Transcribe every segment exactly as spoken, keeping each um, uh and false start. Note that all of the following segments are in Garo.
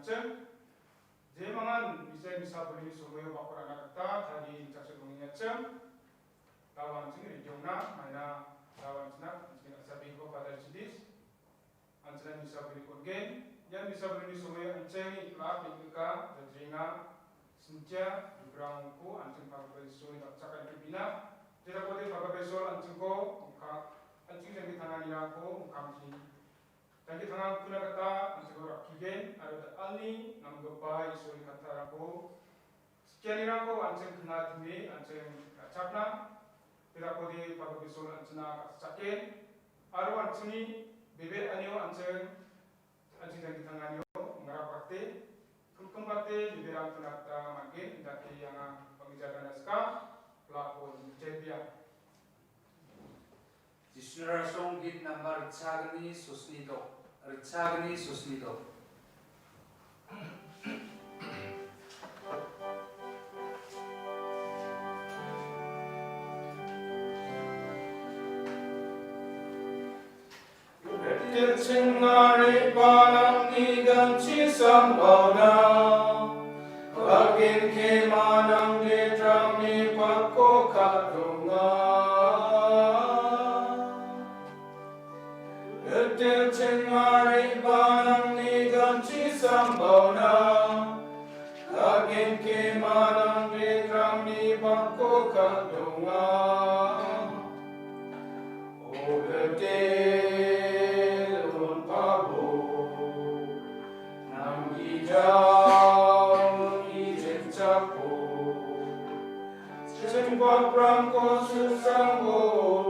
Jemangan misa misa bolni somoio bakorana gita tari ringchaksoe dongengachim. Dawanching regiona maina dawanchina anching asa bingko Father Chidis. Anchina misa boli kongen. Ian misa bolni somoio anching iklak ikika jajringa sintia ibrangko anching pagapel soni dakchakan kebina. Tidak kode pagapel sol anchingko angka anching jangki tanganirangko angkamji. Jangki tangan kuna kata anchingko rakkigen aro da-, alni namgipa Isolni katarangko Sikianirangko anching knatime anching kachakna, pedakode pagapel sol anchina kachaken, aro anchingni bebe anio anching, anching jangki tanganio mangarapate, kumkumpate beberang tunata mangkin, indake yanga pangijagana ska, pelakon jebia. Jisni rasong git nambar ritchagni sosni dok. Ritchagni sosni dok. Ritching nari panang ni ganchi sambauna. Agen ke manang de drang ni pakko kadonga. Ritching nari panang ni ganchi sambauna. Agen ke manang de drang ni pakko kadonga. O betel on pabo. Nang ijao ni jengchako. Jeng baprangko susango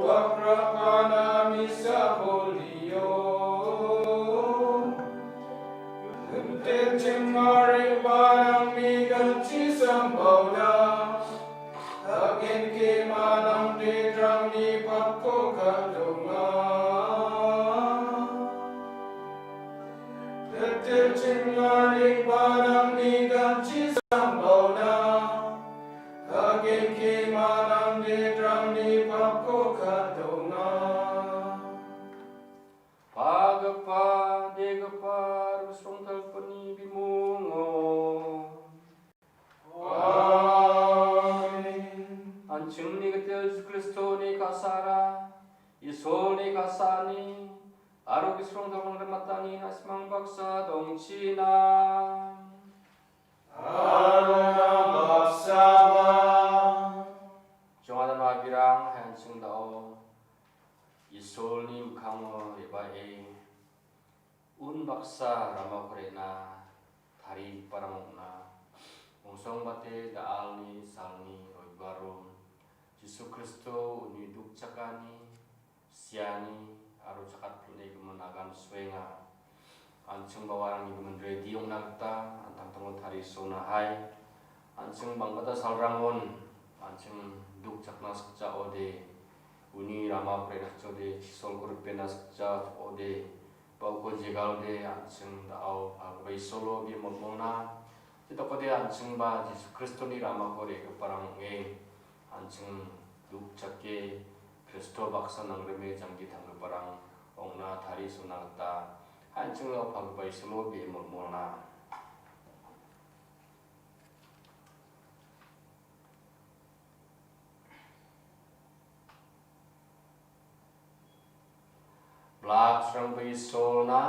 bakra pana misa bolio. Gunte jeng mari banang mi ganchi sambauna. Agen ke manang de drang ni pakko kadonga. Ritching nari panang ni ganchi sambauna. Agen ke manang de drang ni pakko kadonga. Pagipa, degipa, aro srongtalpani bimungo. Amen. An·chingni gitel Jisu Kristoni ka·sara, Isolni ka·sani, aro Gisulrang Dongdong Rimatani na·simang baksa dongchina. Aro nang baksaba. Jongada mabirang, hai an·ching da·o Isolni mikkango re·bae unbaksa ramako re·na tarigiparang ong·na. Ong·songbate da·alni salni roibaro Jisu Kristo uni dukchakani, siani aro chakatpilni gimin agan soenga. An·ching bawarangni gimin redi ong·na gita an·tangtango tarisonahai. An·ching bang·bata salrangon an·ching dukchakna sikja ong·ode, uni ramako re·na sikja ong·ode, chisolko ripena sikja ong·ode, ba uko jegalde an·ching da·o pagipa Isolo bimolmolna. Jedakode an·chingba Jisu Kristoni ramako re·giparang ong·e. An·ching dukchake Kristo baksa nangrime jangki tanggiparang ong·na tarisona gita an·ching da·o pagipa Isolo bimolmolna. Blak srangba Isolna.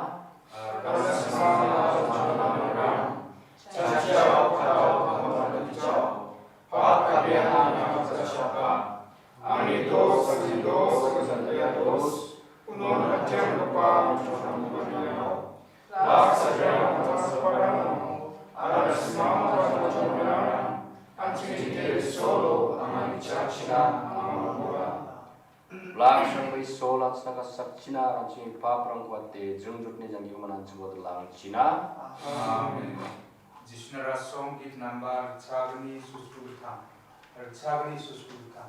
Angni dos, angni dos, angni dos, unon atianggipa, angni dos, angni dos, angni dos, Laksa jaya mata sabarang, ada simang mata jaya, anjing jaya solo, angani chachina, angani mura. Langsung bai solat saka sakchina, anjing paprang kuate, jung jutni janggi mana jung langchina. Amen. Jisna rasong git nambar chagni suskulkam, chagni suskulkam.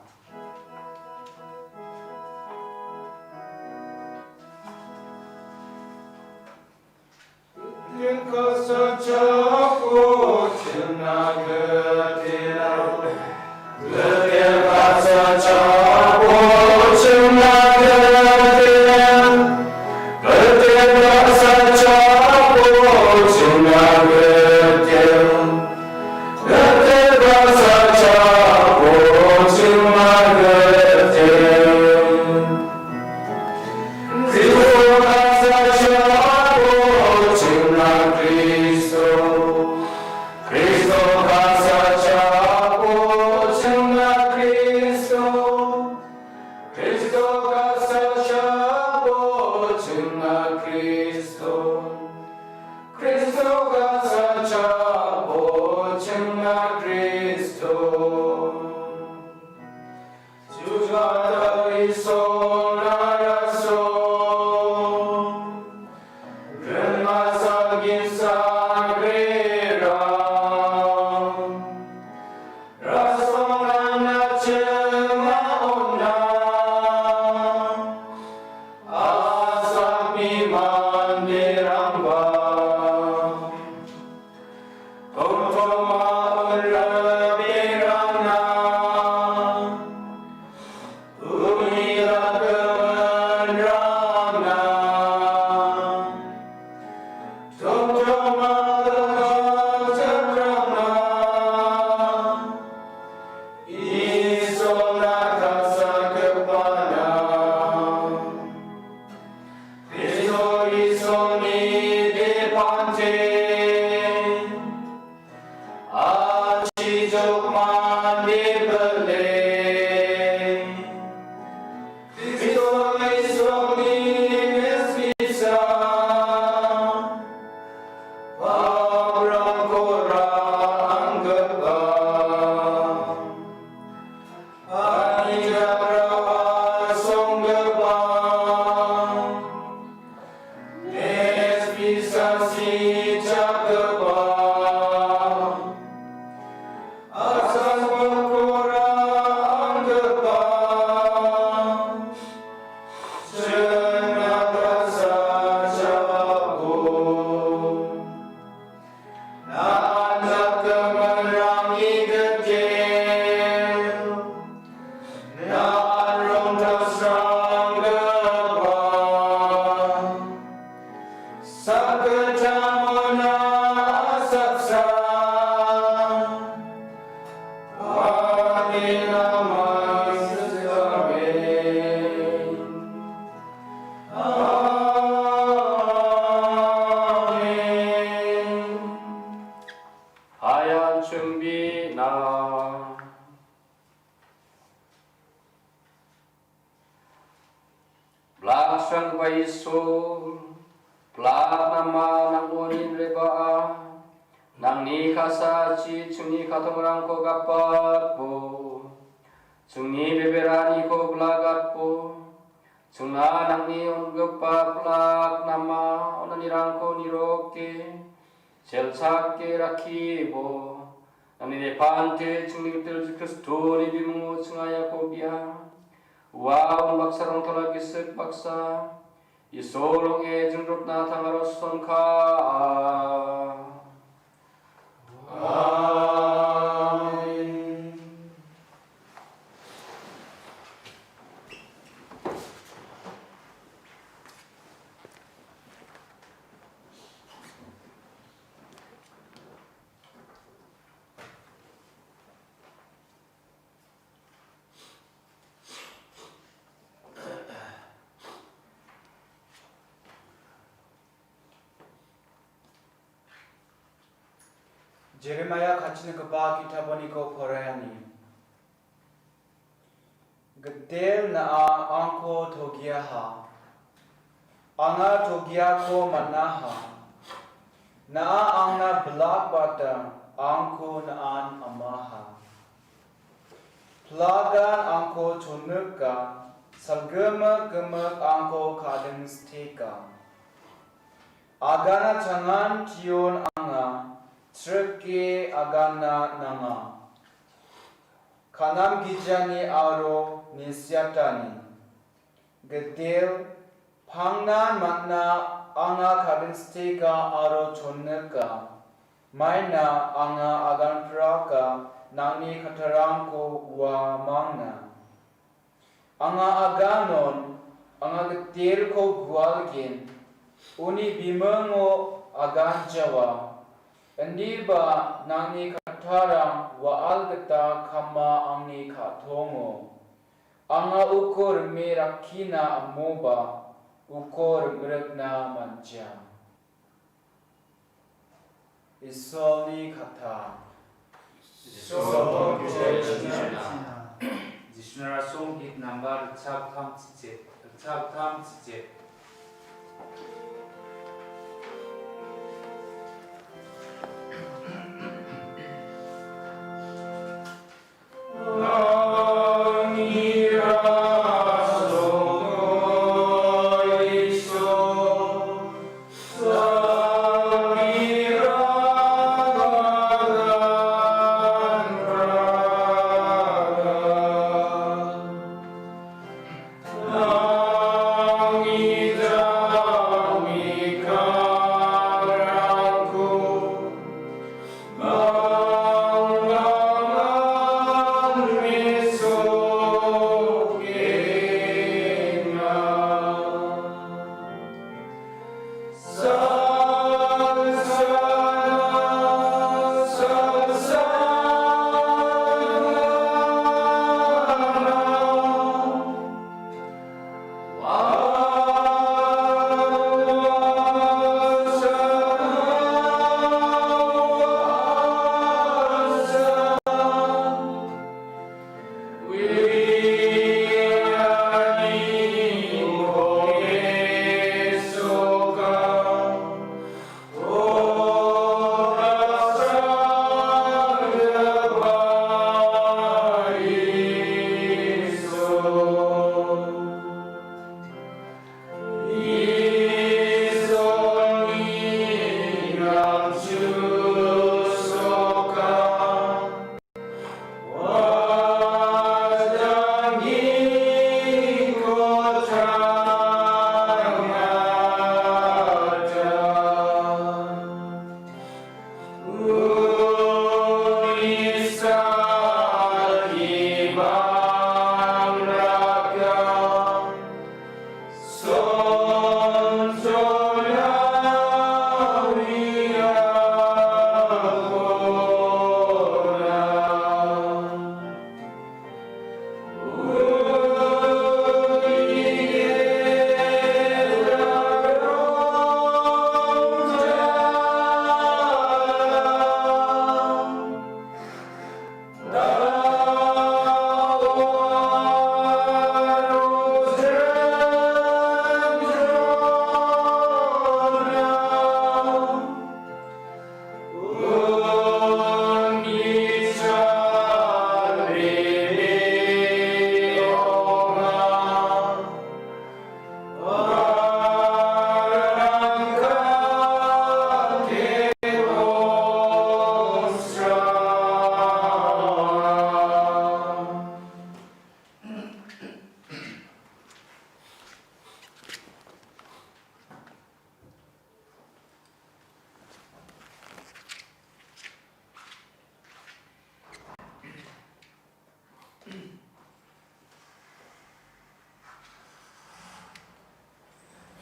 Nan lakkiminrangni gitel, nan rongtalsranggipa, sakgittamona asapsa, Amen. Amen. Payan chumbina. Blaksranggipa Isol, blak nama nang·o ningreba, nangni ka·sachi chingni ka·tongrangko gapatbo, chingni beberaniko blagatbo, chingna nangni on·gipa blak nama on·anirangko niroke, chelchake rakkibo, nangni nepante chingni gitel Jisu Kristoni bimungo ching·a iako bia. Ua unbaksa rongtala gisik baksa, Isol ong·e jingrotna tangaro sonka. Amen. Jeremaia ka·chinikgipa ki·taponiko poraiani. Gitel na·a angko togiaha. Anga togiako man·aha. Na·a angna blak bata, angko na·an amaha. Plagan angko chonika, salgimik gimik angko ka·dingsteka. Agana changan tion anga, chrike agana nanga. Kanam gijani aro nisiatani. Gitel, pangnan man·a anga ka·dingsteka aro chonika. Maina anga aganpraka nangni kattarangko ua mangna. Anga aganon, anga gitelko gualgen, uni bimungo aganjawa. Indiba nangni kattarang wa·al gita kama angni ka·tongo. Anga uko rime rakkina amoba, uko rim·rikna man·ja. Isolni katta. Isol, Isol, Jisu. Jisu. Jisu. Jisu. Jisu. Jisu. Jisu. Jisu. Jisu. Jisu.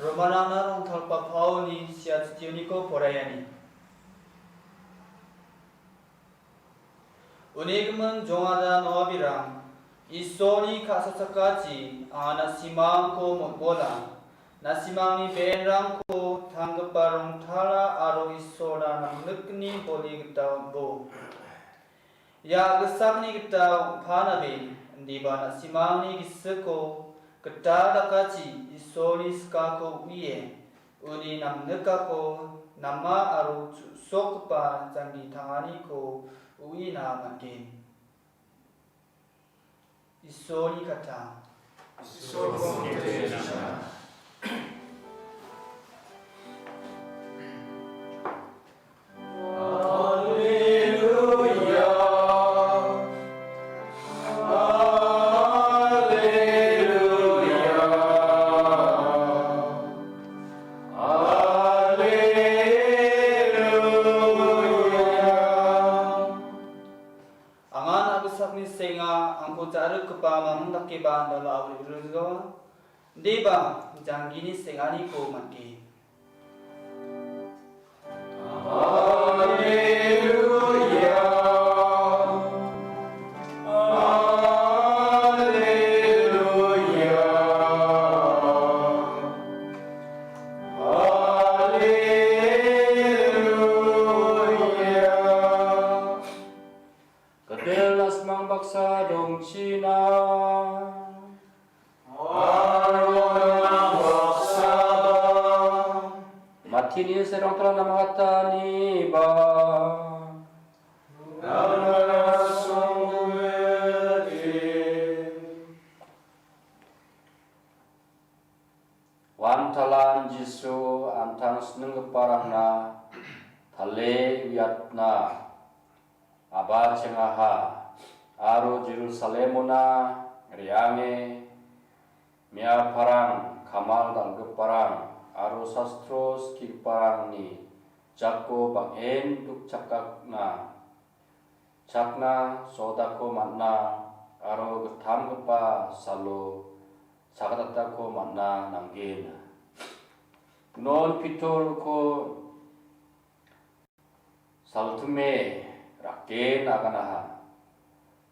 Romanrangna rongtalgipa Paulni siatchittioniko poraiani. Uni gimin jongada noabirang, Isolni ka·sachakachi anga na·simangko motbola. Na·simangni be·enrangko tanggipa rongtala aro Isolna nangnikni boli gita on·bo. Ia gisakni gita ong·panabe, indiba na·simangni gisiko gita dakachi Isolni sikako uie, uni nangnikako nama aro chu·sokgipa janggi tanganiko uina man·gen. Isolni kata. Isolko mangkena. Haleluya. Haleluya. Haleluya. Anga na·gisakni senga angko ja·rikgipa mamung dakeba andala auri urijawa. Indiba janggini seng·aniko man·gen. Haleluya. Haleluya. Haleluya. Gitel na·simang baksa dongchina. Aro nang baksaba. Matini serong telah nama katani ba. Nang songgueti. Wantalan Jisu an·tang sinenggiparangna tale uiatna abachengaha, aro Jerusalemona re·ange me·aparang, kamal dal·giparang, aro sastro skigiparangni jako bang·en dukchakakna, chakna sodako man·a, aro gittamgipa salo sagatatako man·a nanggen. Non Pitorko saltime raken aganaha.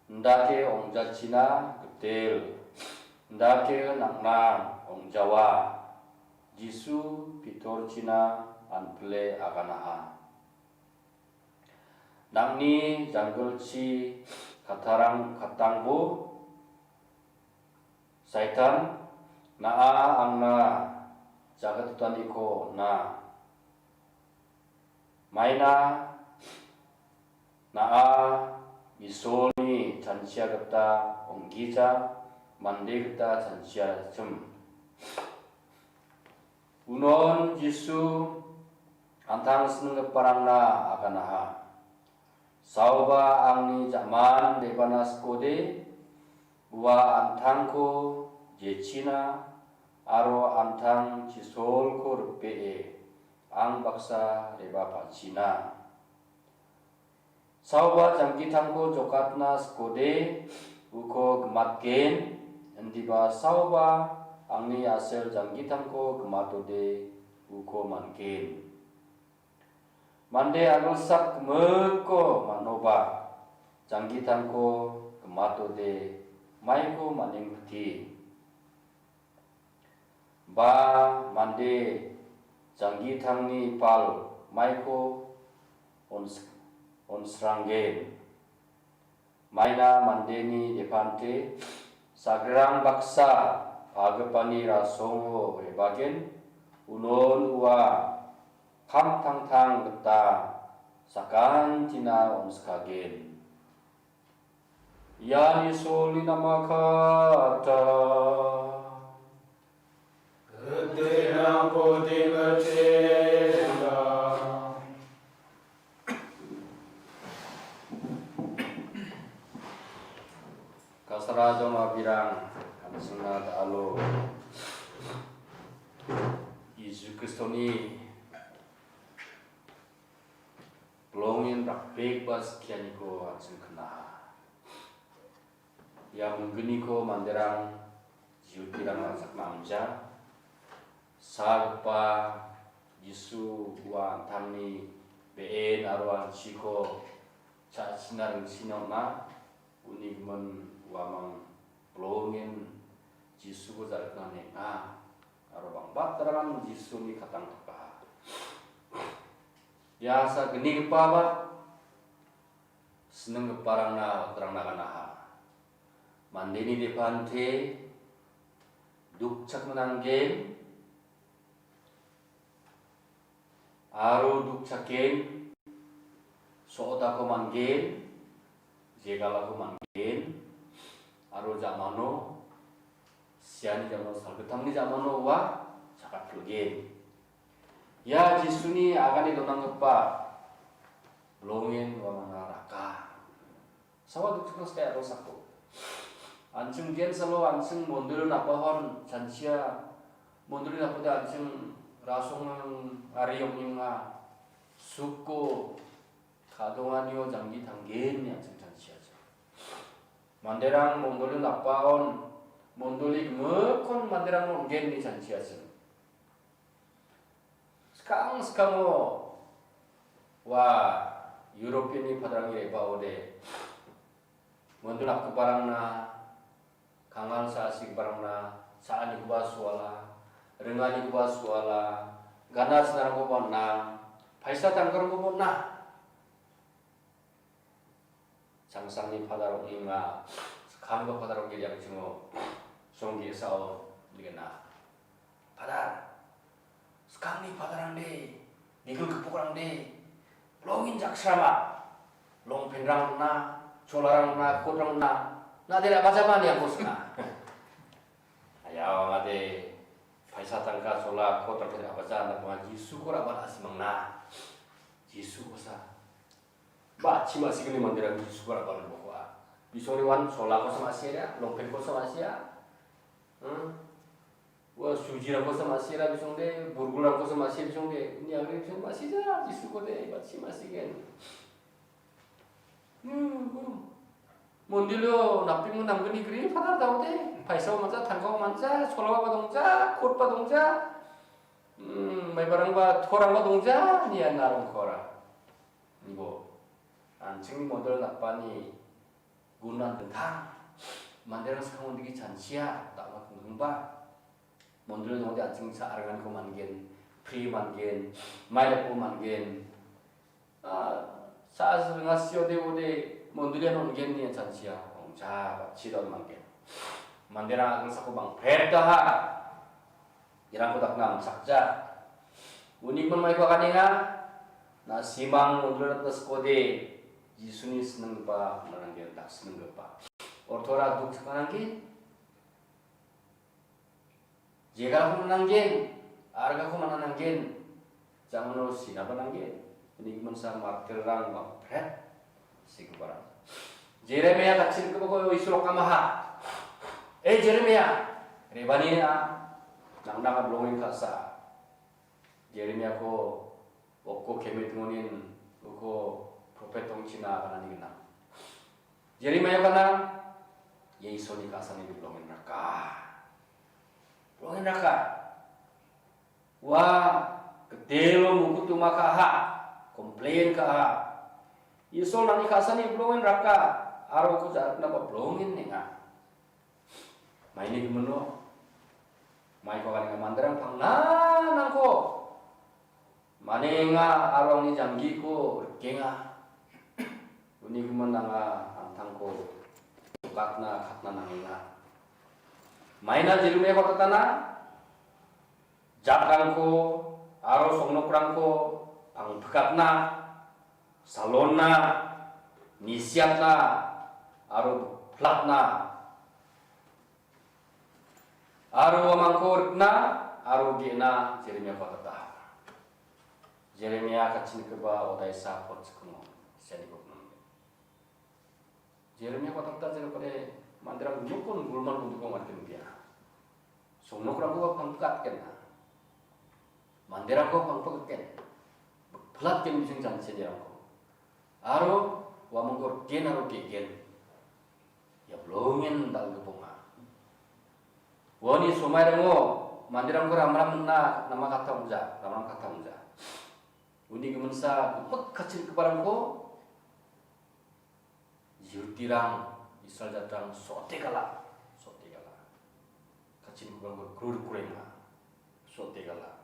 Indake ong·jachina gitel, indake nang·na ong·jawa. Jisu Pitorchina anpile aganaha. Nang·ni janggilchi katarang katangbo, Saitan, na·a angna jagatotaniko on·a. Maina na·a Isolni chanchia gita ong·gija, mande gita chanchiachim. Unon Jisu an·tang sinenggiparangna aganaha. Saoba angni ja·man debana skode, ua an·tangko jechina aro an·tang chisolko ripee ang baksa reba pachina. Saoba janggitangko jokatna skode uko gimatgen, indiba saoba angni a·sel janggitangko gimatode uko man·gen. Mande agilsak gimikko man·oba, janggitangko gimatode maiko man·engpite. Ba mande janggitangni pal maiko ons-, onsranggen. Maina mandeni depante sagrang baksa pagipani rasongo rebagen, unon ua kamtangtang gita sakantina onskagen. Ian Isolni namakata. Gitena poti gachela. Kasara joma birang, an·chingna da·alo Jisu Kristoni bilongen rakbegipa skianiko an·ching knaha. Ia mingginiko manderang Jihudirang rangchakna amja. Sagipa Jisu ua an·tangni be·en aro an·chiko cha·china ringsina ong·a. Uni gimin uamang bilongen Jisuko ja·rikna neng·a. Aro bang·batarangan Jisuni katangtokaha. Ia sa gnigipa ba sininggiparangna utrangna ganaha. Mandeni depante dukchakna nanggen, aro dukchaken so·otako man·gen, jegalako man·gen, aro jamano, siani jamano, salgittamni jamano ua chakatpilgen. Ia Jisuni agane donanggipa bilongen uamangna raka. Sawa dukchakna sikae aro sako. An·ching gensalo an·ching mondolio napahon chanchia, mondolio napode an·ching rasongang ari ong·enga, suko kadonganio janggi tanggen ine an·ching chanchiacha. Manderang mondolio napahon, mondoli gimikkon manderang on·gen ine chanchiacha. Skang skango ua European-ni padarangni re·baode, mondol napgiparangna, kangal sa·sigiparangna, sa·anikoba suala, ringanikoba suala, gana chinarangkoba on·a, paisa tangkarangkoba on·a. Changsangni padar ong·enga, skanggipa padar ong·gediakchingo, song ge·sao nikena. Padar, skangni padarangde, bigil gipokrangde, bilongin jaksrama, longpenrang on·a, cholarang on·a, kotrang on·a, na·de ra·bajaba niako sika. Ayao, ong·ade, paisa tangka, chola, kotrang ra·baja, na·a, Jisuko ra·bana simangna. Jisu kosa. Ba·chi ma·signi manderang Jisuko ra·bana bokoa. Bisongni wan cholako sa ma·sia, longpenko sa ma·sia. Hmm? Ua sujirangko sa ma·sia, bisongde, burgulrangko sa ma·sia, bisongde. Ni agri bisong ma·sija, Jisukode, ba·chi ma·sigen. Hmm, hmm. Mondolio napimo namgni gri padar daode. Paisao manja, tangkao manja, cholaba dongja, kotba dongja. Hmm, maibarangba, torangba dongja, nia narongkora. Bo, an·chingni mondol napani gunan dingtang. Manderang skang undigi chanchia, dakna kongdingba. Mondol dongode an·ching sa·aranganiko man·gen, pri man·gen, mailako man·gen. Ah, sa·a ringasiode ode mondolian on·gen nia chanchia, ongcha, batchida on·mangen. Manderang agilsako bangpret daha. Irangko dakna amchakja. Uni gimin maiko aganenga, na simang mondol natna skode, Jisuni sininggipa, mananggen dak sininggipa. Ortora duk sakananggen, jegalko mananggen, argako mananggen, jamano sinaba nanggen. Uni gimin sa martirrang bangpret, sigiparang. Jeremia kachil kebako Isolo kamaha. Eh, Jeremia, rebani a, nangdang a bilongin kasa. Jeremiako okko kemet ngonin uko prophet tongchi Ina aganani gnang. Jeremia kana, ia Isolni ka·sani bilongen raka. Bilongen raka. Ua, ketelo mukutuma ka·aha, komplain ka·aha. Isol nangni ka·sani bilongen raka, aro uko ja·riknaba bilongen nenga. Maini gimino, maiko aganenga manderang pangnanangko manenga aro angni janggiko rikenga. Uni gimin anga an·tangko jokatna katna nangenga. Maina Jeremia kotatana jatrangko aro songnokrangko pangpikatna, salonna, nisiatna aro platna aro uamangko rikna aro ge·na Jeremia koatata. Jeremia katchinikoba odaisa pot chikongo sianiko gnang. Jeremia koatata jerapade manderang nokon gulman gunduko ong·atgenbia. Songnokrangkoba pangpikatgenna. Manderangko pangpikatgen. Platgen bising jansenirangko. Aro uamangko riken aro ge·gen. Ia bilongen dal·giponga. Uani somairango manderangko ramram minna nama katta ong·ja, ramram katta ong·ja. Uni giminsa gimik kachirikgiparangko Jihutirang, Israel jatrang sotegala, sotegala. Kachinikoba krur kurenga, sotegala.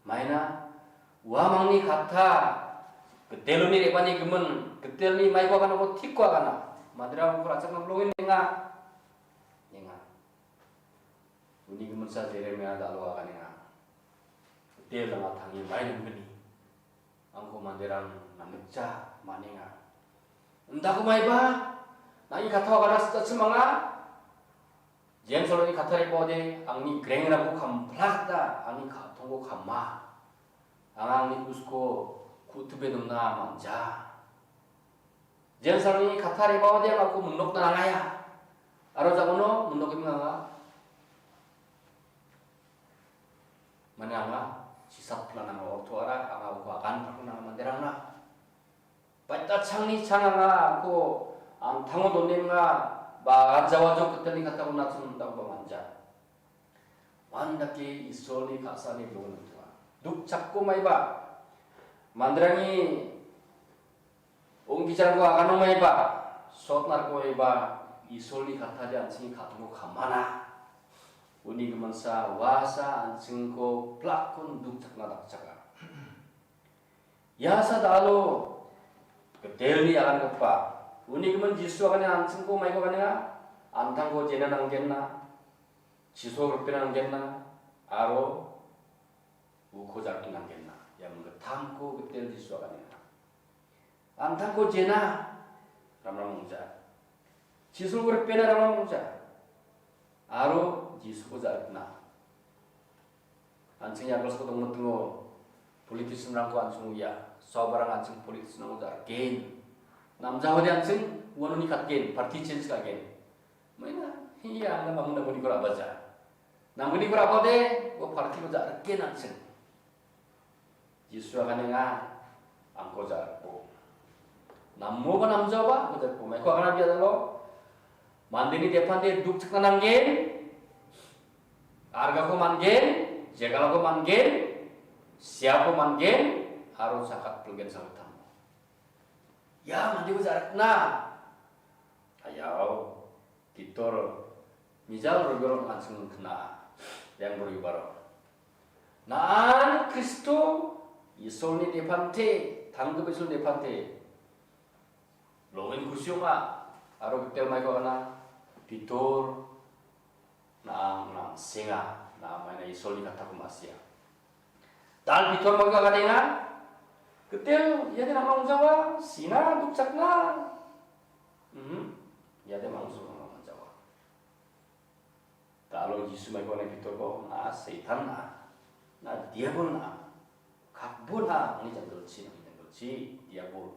Maina, uamangni katta, giteloni re·bani gimin, gitelni maiko aganako tiko agana. Manderang uko ra·chakna bilongen nenga, nenga. Uni giminsa Jeremia dalo aganenga. Gitel dama tangi mai nonggni. Angko manderang namikja manenga. Indako maiba, nang·ni kattao agana sitachim anga. James aloni katta re·baode, angni grengrangko kampilakta, angni ka·tongko kama. Anga angni usko ku·tibe dona manja. James aloni katta re·baode, angko minokna nangaia. Aro jagono minokgiming anga. Mane anga, chisap plan anga ortoara, anga uko agan pakna manderangna. Baita changni chang anga uko an·tango donenga ba ajawa jok gitelni kattako nachon dakoba manja. Uandake Isolni ka·sani bilongen donga. Dukchakko maiba, manderangni ong·gijalko agano maiba, sotnarko maiba, Isolni kattade an·chingni ka·tongko kamana. Uni giminsa uasa an·chingko plakkon dukchakna dakchaka. Ia sa dalo gitelni agangipa. Uni gimin Jisu agane an·chingko maiko aganenga, an·tangko jena nanggenna, chisol ripena nanggenna, aro uko jarki nanggenna. Ia mingittamko gitel Jisu aganenga. An·tangko jena ramram ong·ja. Chisolko ripena ramram ong·ja. Aro Jisuko ja·rikna. An·ching Yakolsko dongmitingo politician-rangko an·ching uia. Sobarang an·ching politician-rangko ja·riken. Namjahode an·ching uanoni katgen, party change ka·gen. Maina, ia angna mamung namoniko ra·baja. Namoniko ra·bade, ua party-ko ja·riken an·ching. Jisu aganenga, angko ja·rikbo. Namoba namjaoba, angko ja·rikbo. Maiko agana biadalo, mandeni depante dukchakna nanggen, argako manggen, jegalako manggen, siako manggen, aro sakat pilgen sagitam. Ia mandeko ja·rikna. Ayau, Pitor, mijal roibarok an·ching kna, yang roibaro. Naan Kristo, Isolni depante, tanggipa Isolni depante. Longin kusioma, aro gitel maiko agana, Pitor, nang, nang, senga, nang, maina Isolni katako masia. Dal Pitor maiko aganenga, gitel, iade nang, nang jawa, sina, dukchakna. Mhm. Iade mangso nang, nang jawa. Dalo Jisu maiko ane Pitorko, na Satan na, na diabol na, kabun na, angni jandolchi, angni jandolchi, diabol.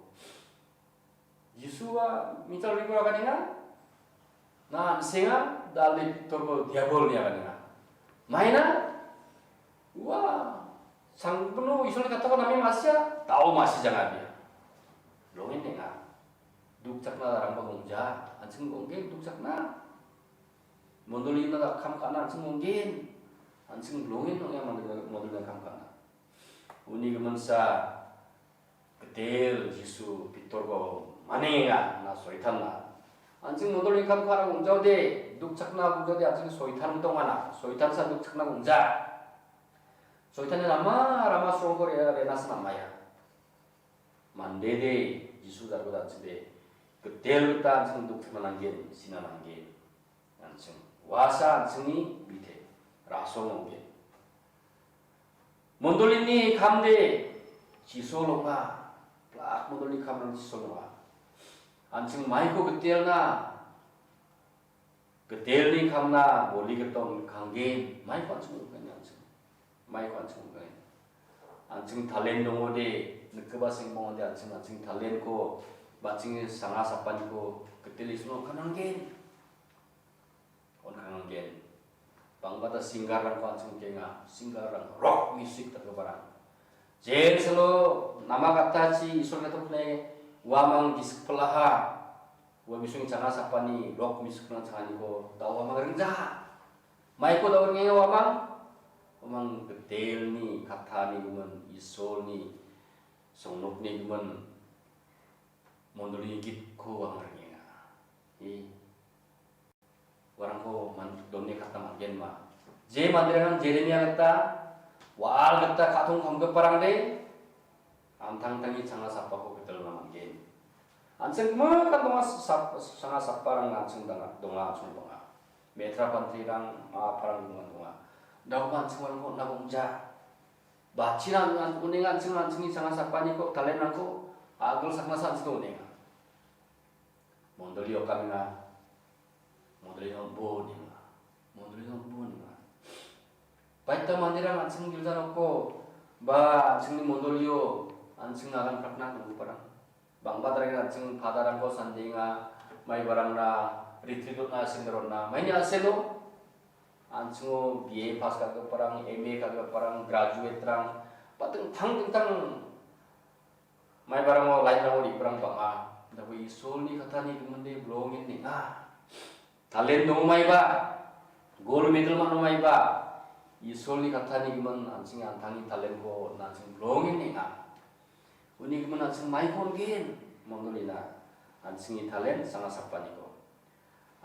Jisua mital riko aganenga, na an·senga, dal Pitorko diabol ni aganenga. Maina, ua, sangpeno Isolni katako name masia, tao masi janga dia. Longin nenga. dukchakna darangba gongja, an·ching gonggen dukchakna. Mondolina kam ka·na an·ching gonggen, an·ching bilongen ong·a mandolina, mondolina kam ka·na. Uni giminsa gitel Jisu Pitorko manenga na soitanna. An·ching mondolni kam ka·na gongjaode, dukchakna gongjaode, an·ching soitan dongana, soitansa dukchakna gongja. Soitani rama, rama srongko re-, renasa namaya. Mandede Jisu darko danside, gitel gita an·ching dukchakna nanggen, sina nanggen. An·ching uasa an·chingni bite rasong ong·gen. Mondolini kamde chisol ong·a, plak mondolini kamrang chisol ong·a. An·ching maiko gitelna, gitelni kamna boli giton kanggen, maiko an·ching ong·gen an·ching. Maiko an·ching ong·gen. An·ching talen dongode, nikgipa seng bongode an·ching, an·ching talenko, ba·ching sanga sapaniko, gitel Isolno kananggen. On·kangen. Bang·bata singerrangko an·ching nikenga, singerrang, rock music dakgiparang. Jensalo nama gatachi Isol katokne uamang gisik pelaha. Ua bisong changa sapani rock music pela changaniko da uamang ringja. Maiko da ringenga uamang? Uamang gitelni kattani gimin, Isolni songnokni gimin, mondolini gitko uamang ringenga. I. Uarangko man-, done katna man·genma. Je manderangan Jeremia gita, wa·al gita ka·tong kamgiparangde, an·tangtangni changa sapako gitalna man·gen. An·ching gimikan donga sap-, changa saparang an·ching danga, donga, an·ching donga. Metra pantirang, ma·aparang donga, donga. Daoba an·ching uarangko on·na gongja. Bachirang an-, unenga an·ching, an·chingni changa sapaniko, talenrangko, a·gilsaknasa an·chingko unenga. Mondoli okamenga, mondoli nokbo ninga, mondoli nokbo ninga. Baita manderang an·ching gilja nokko, ba an·chingni mondolio, an·ching nagan pratna nanggiparang. Bang·ba daraigen an·ching padarangko sandenga, maibarangna, retreat-ona, seminar-ona, maini aselo, an·chingo B A pass ka·giparang, M A ka·giparang, graduate-rang, ba dingtang dingtang Maibarango lainrango re·baarang bang·a. Indake Isolni kattani giminde bilongen neng·a. Talent dongmaiba, gold medal man·omaiba, Isolni kattani gimin an·ching an·tangni talentko an·ching bilongen neng·a. Uni gimin an·ching maiko on·gen, mondolina, an·chingni talent sanga sapaniko.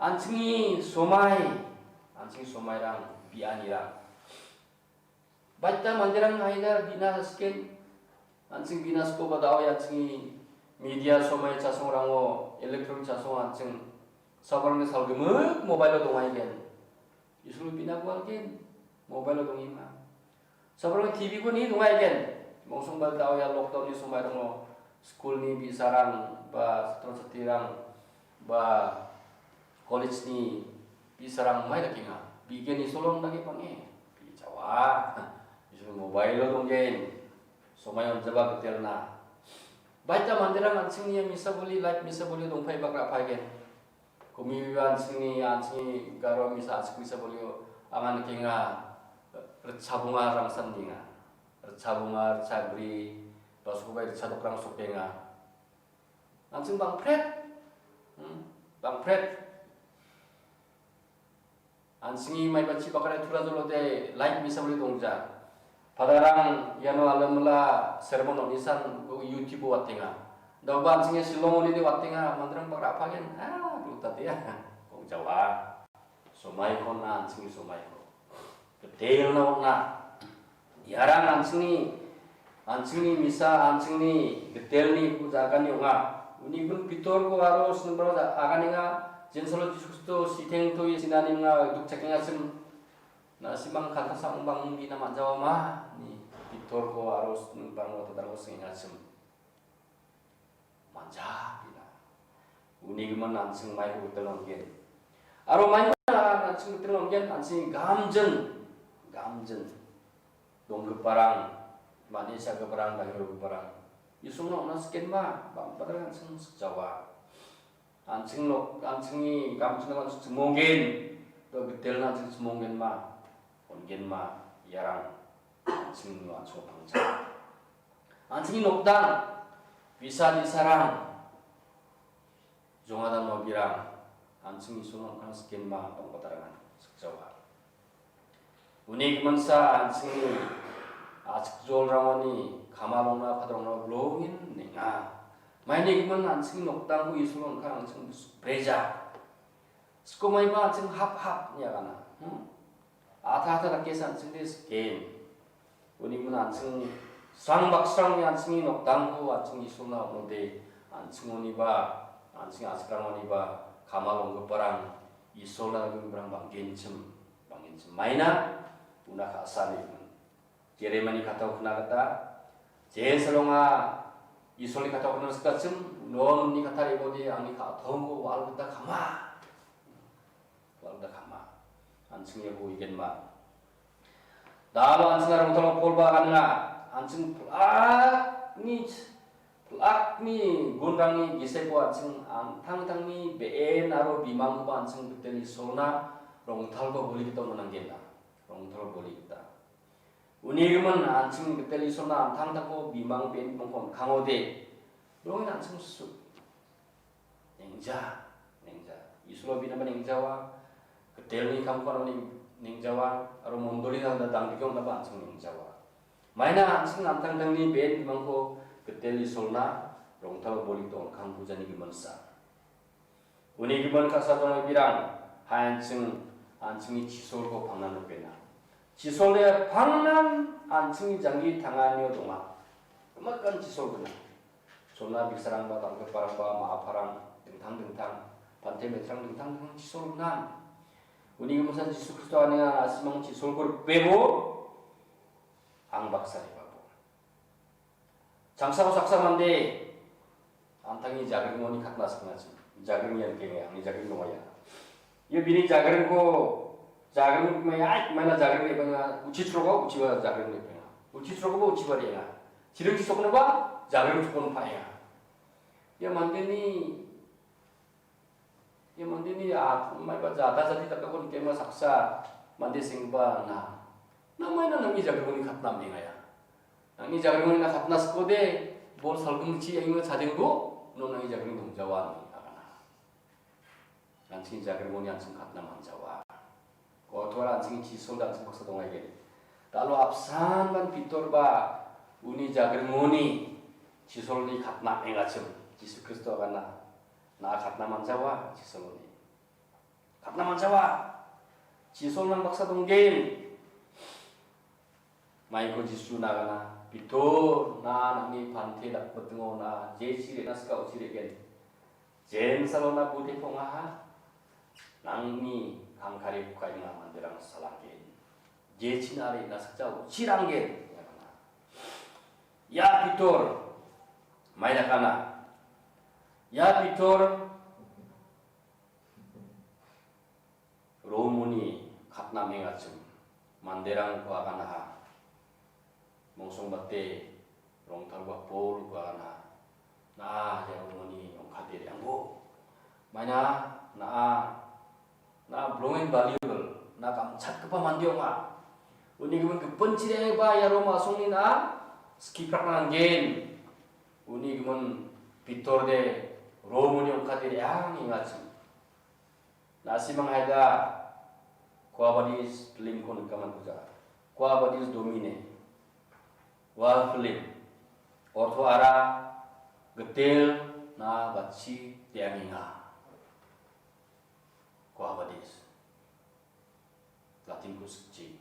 An·chingni somai, an·chingni somairang, bi·anirang. Baita manderang aina bina siken, an·ching bina sikoba da·o ia an·chingni media somai chasongrango, electronic chasong an·ching sabarangni salgimik mobile-o dongaigen. Isol bina gualgen, mobile-o dongenga. Sabarang T V-ko ni dongaigen. Mongsongba da·o ia lockdown-ni somairango school-ni bi·sarang ba chatro chatrirang ba college-ni bi·sarang mai dakenga. Bi·gen Isolon dake bang·e. Bi·jawa. Isol mobile-o donggen. Somai on·jaba gitelna. Baita manderang an·chingni misa boli, live misa bolio dongpaiba gra·paigen. Komibiba an·chingni, an·chingni garo misa, a·chik misa bolio anga nikenga, ritchabonga rangsan ninga. Ritchabonga, ritchabri, basokoba ritchadokrang sokenga. An·ching bangpret, hmm, bangpret. An·chingni maiba chibakara tura jolode live misa boli dongja. Padarang iano alamala sermon onisan YouTube-o watenga. Daoba an·chingni Shillong-oni de watenga, manderang bagra apagen, ah, gluta dia. Kong jawa. Somaiko na an·chingni somaiko. Betelna ong·a. Iarang an·chingni, an·chingni misa, an·chingni gitelni jagani ong·a. Uni gimin Pitorko aro sinimbra aganenga, jensalo Jisu Kristo sitengto ia sinani ong·a, dukchakengachim. Na·simang kanta sa·ongbang bina man·jawama, ni Pitorko aro sinimbra tadarko sengengachim. Manja bina. Uni gimin an·ching maiko gitel ong·gen. Aro maiko an·ching gitel ong·gen, an·ching gamjin, gamjin. Donggiparang, mani sagiparang, dangrigiparang. Isungna ona sikenba, bang·bada an·ching sikjawa. An·ching nok, an·chingni gamjina an·ching chimonggen, do gitelna an·ching chimonggenba, ong·genba, iarang an·chingno an·ching pangja. An·chingni nokdang, bisa-, bisarang, Jongada nobirang, an·ching Isolna an·tang sikenba bang·batarangan sikjawa. Uni giminsa an·chingni achikjolrangoni kamalona padrongna blongin nenga. Maini gimin an·chingni nokdangko Isolna an·tang an·ching breja. Sikomaiba an·ching hap hap niagana. Hmm? Ata ata dake an·chingde siken. Uni gimin an·ching srang baksrangni an·chingni nokdangko an·ching Isolna on·ode, an·chingoniba, an·ching achikrangoniba kamal onggiparang Isolna giminrang bang·genchim, bang·genchim. Maina una ka·sani gimin. Jeremani katao kna gita, Jerusalem-a Isolni katao kna sikachim, unon uni kata re·bode angni ka·tongko wal gita kama. Wal gita kama. An·ching iako igenba. Dalo an·ching rongtalo polba ganna. An·ching plakni, plakni gunrangni giseko an·ching an·tangtangni be·en aro bimangkoba an·ching Gitel Isolna rongtalba boli gita on·angenna. Rongtalo boli gita. Uni gimin an·ching Gitel Isolna an·tangtangko bimang be·en bimangko on·kangode. Dongin an·ching su-, nengja, nengja. Isolo binaba nengjawa, Gitelni kamko aro neng-, nengjawa, aro mondolina da-, dangdike on·naba an·ching nengjawa. Maina an·ching an·tangtangni be·en bimangko Gitel Isolna rongtalo boli gita on·kang pujani giminsa. Uni gimin ka·sa dongaibirang, hai an·ching, an·chingni chisolko pangnan rikbena. Chisolde pangnan an·chingni janggi tanganio donga. Gimikan chisol gnang. Solna bi·sarangba, dal·giparangba, ma·aparang, dingtang dingtang, pante me·trang dingtang dingtang chisol gnang. Uni giminsa Jisu Kristo anga a·simang chisolko rikbebo, ang baksa re·babo. Changsao saksa mande an·tangni jagringoni katna sikengachim. Jagring ian kenge, angni jagring donga ia. Ia bini jagringko, jagring mai, ai, maina jagring re·benga, uchi chrogo, uchiba jagring re·benga. Uchi chrogoba uchiba re·enga. Chiring chisoknoba jagring chokon pa·enga. Ia mandeni Ia mandeni a-, maiba jada jadi dakako nikenggipa saksa mande senggipa na. Namai na nangni jagringoni katna am·enga ia. Nangni jagringoni na katna sikode, bol salgimchi aima chadengbo, uno nangni jagring dongjawa ine agana. An·chingni jagringoni an·ching katna man·jawa. Kotuara an·chingni chisol an·ching baksa dongaigen. Dalo apsan ban Pitor ba uni jagringoni chisolni katna am·engachim. Jisu Kristo agana. Na·a katna man·jawa, chisoloni. Katna man·jawa. Chisol nang baksa donggen. Maiko Jisu nagana, Pitor, na nangni pante dakbitingo na jechi re·na sika uchi re·gen. Jensalo na bude pongaha, nangni kangkari pukaima manderang salanggen. Jechi na re·na sikja uchi ranggen. Ya Pitor, mai dakana. Ya Pitor, Romoni katna mengachim manderangko aganaha. Mongsongbate rongtalba Paulko aganaha. Na, ia Romoni ongkate re·angbo. Maina, na, Na brongen valuable, na kamchatgipa mande ong·a. Uni gimin gipin chirengba ia Rom a·songni na skiprakna nanggen. Uni gimin Pitor de Romoni ongkate re·ang engachim. Na·simang haida Quo Vadis filmko nikaman kuja. Quo Vadis Domine. Ua film. Ortho ara gitel na bachi re·angenga. Quo Vadis. Latin kusikchi.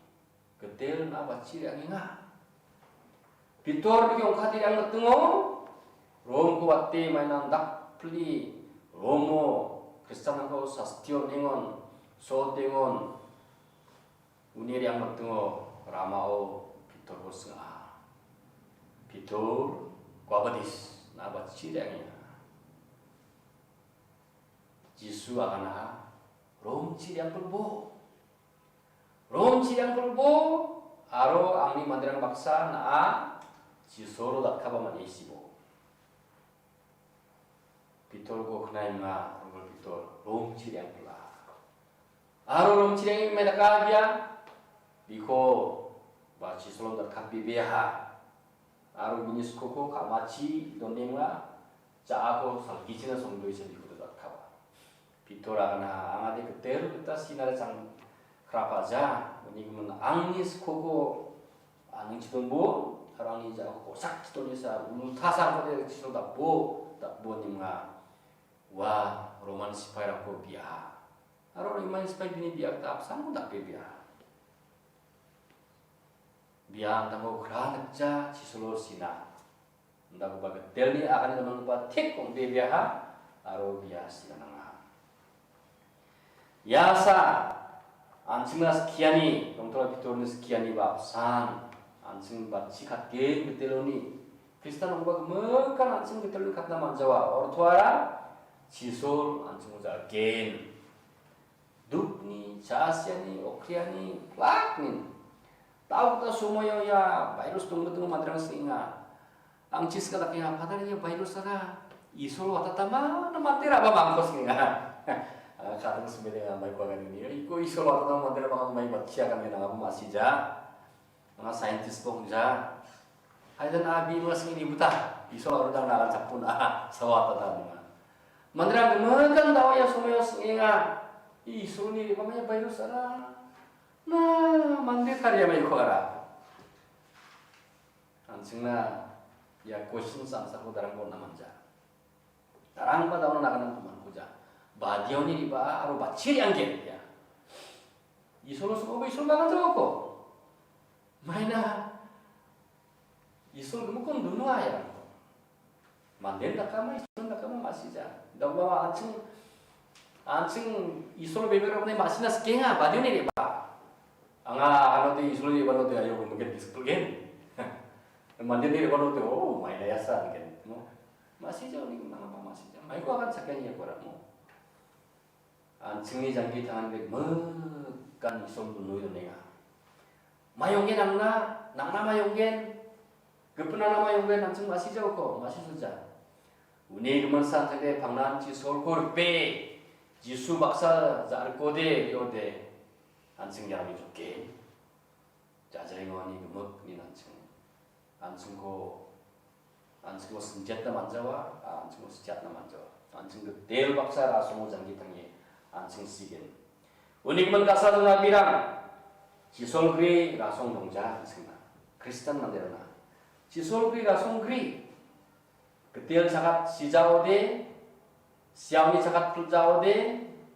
Gitel na bachi re·angenga. Pitor bigi ongkate re·anggitingo, Romko wate mainang dakpli, Romo Kristianrangko sastio nengon, so tengon, uni re·anggitingo ramao Pitorko sing·a. Pitor, Quo Vadis, na bachi re·angenga. Jisu aganaha, Rom chiriang pelbo. Rom chiriang pelbo, aro angni manderang baksa na·a, Jisuro datkaba man·e sibo. Pitorko knaima, Rom Pitor, Rom chiriang pela. Aro Rom chiriang me dakagia, biko, ba Jisulon datkap bibiaha. Aro bini skoko kamachi donenga, ja·ako salgichina songdoe chabikoda datkaba. Pitor agana angade gitel gita sinare chang krapaja, uni gimin angni skoko aning chitonbo, aro angni ja·ako kosak chitonisa ultasakode chitondapbo, dapbo nimga. Ua Roman sipairangko biaha. Aro Roman sipai bini bia gita apsango dapbe biaha. Bia angtango kra nikja chisolo sina. Indakoba gitelni agane donanggipa tik ong·be biaha aro bia sina nanga. Iasa an·chingna skiani, rongtala Pitorni skiani ba apsan, an·ching batchi katgen giteloni. Kristan ong·ba gimikan an·ching giteloni katna man·jawa. Ortoara chisol an·ching oja gen. Dukni, cha·asiani, okriani, plaknin. Tauta somoio ia virus dongmitingo manderang sing·enga. Angchi sika dake ha, Padar ia virus ara. Isol watatama na mate raba mangko sing·enga. Ah, kadang sebenarnya mai kuagan ini. Iko isol watatama mate raba mai bacia kan kena apa masih ja. Anga scientist pong ja. Hai dan abi mas ini buta. Isol aro dan naran sapun ah, sawata dan ma. Manderang gemegang dawa ya somoio sing·enga. Isol ni apa namanya virus ara. Na, mande tariamai ko ara. An·chingna ia question sangsako darang bon·a manja. Darangba dauna naganan kuman kuja. Badiaoni riba aro bachiri anggen ya. Isolo sobo isol mangan jawako. Maina isol gemukon dunua ya. Manden dakama isol dakama masija. Dawa an·ching an·ching isol bebero ne masina skenga badiaoni riba. Anga ano te isol riba no te ayo mungkin diskugen. Manden riba no te oh maina yasa anggen. No. Masija uni nangapa masija. Maiko akan sakani ya kora mo. An·chingni janggi tangan bek mekan isol dunoi donenga. Mayonggen nangna, nangna mayonggen, gipin nangna mayonggen an·ching masijaoko, masisoja. Uni gimin san tangde pangnan chisolko ripe, Jisu baksa ja·rikode, riode, an·ching iarangni jokken. Jajarengoani gimikni an·ching. An·chingko, an·chingko sinjatna manjawa, a, an·chingko sijatna manjawa. An·ching gitel baksa rasongo janggi tange, an·ching sigen. Uni gimin kasa dona birang, chisolgri rasong dongja an·chingna. Kristan manderangna. Chisolgri rasonggri. Gitel chakat sijaode, siaoni chakat piljaode,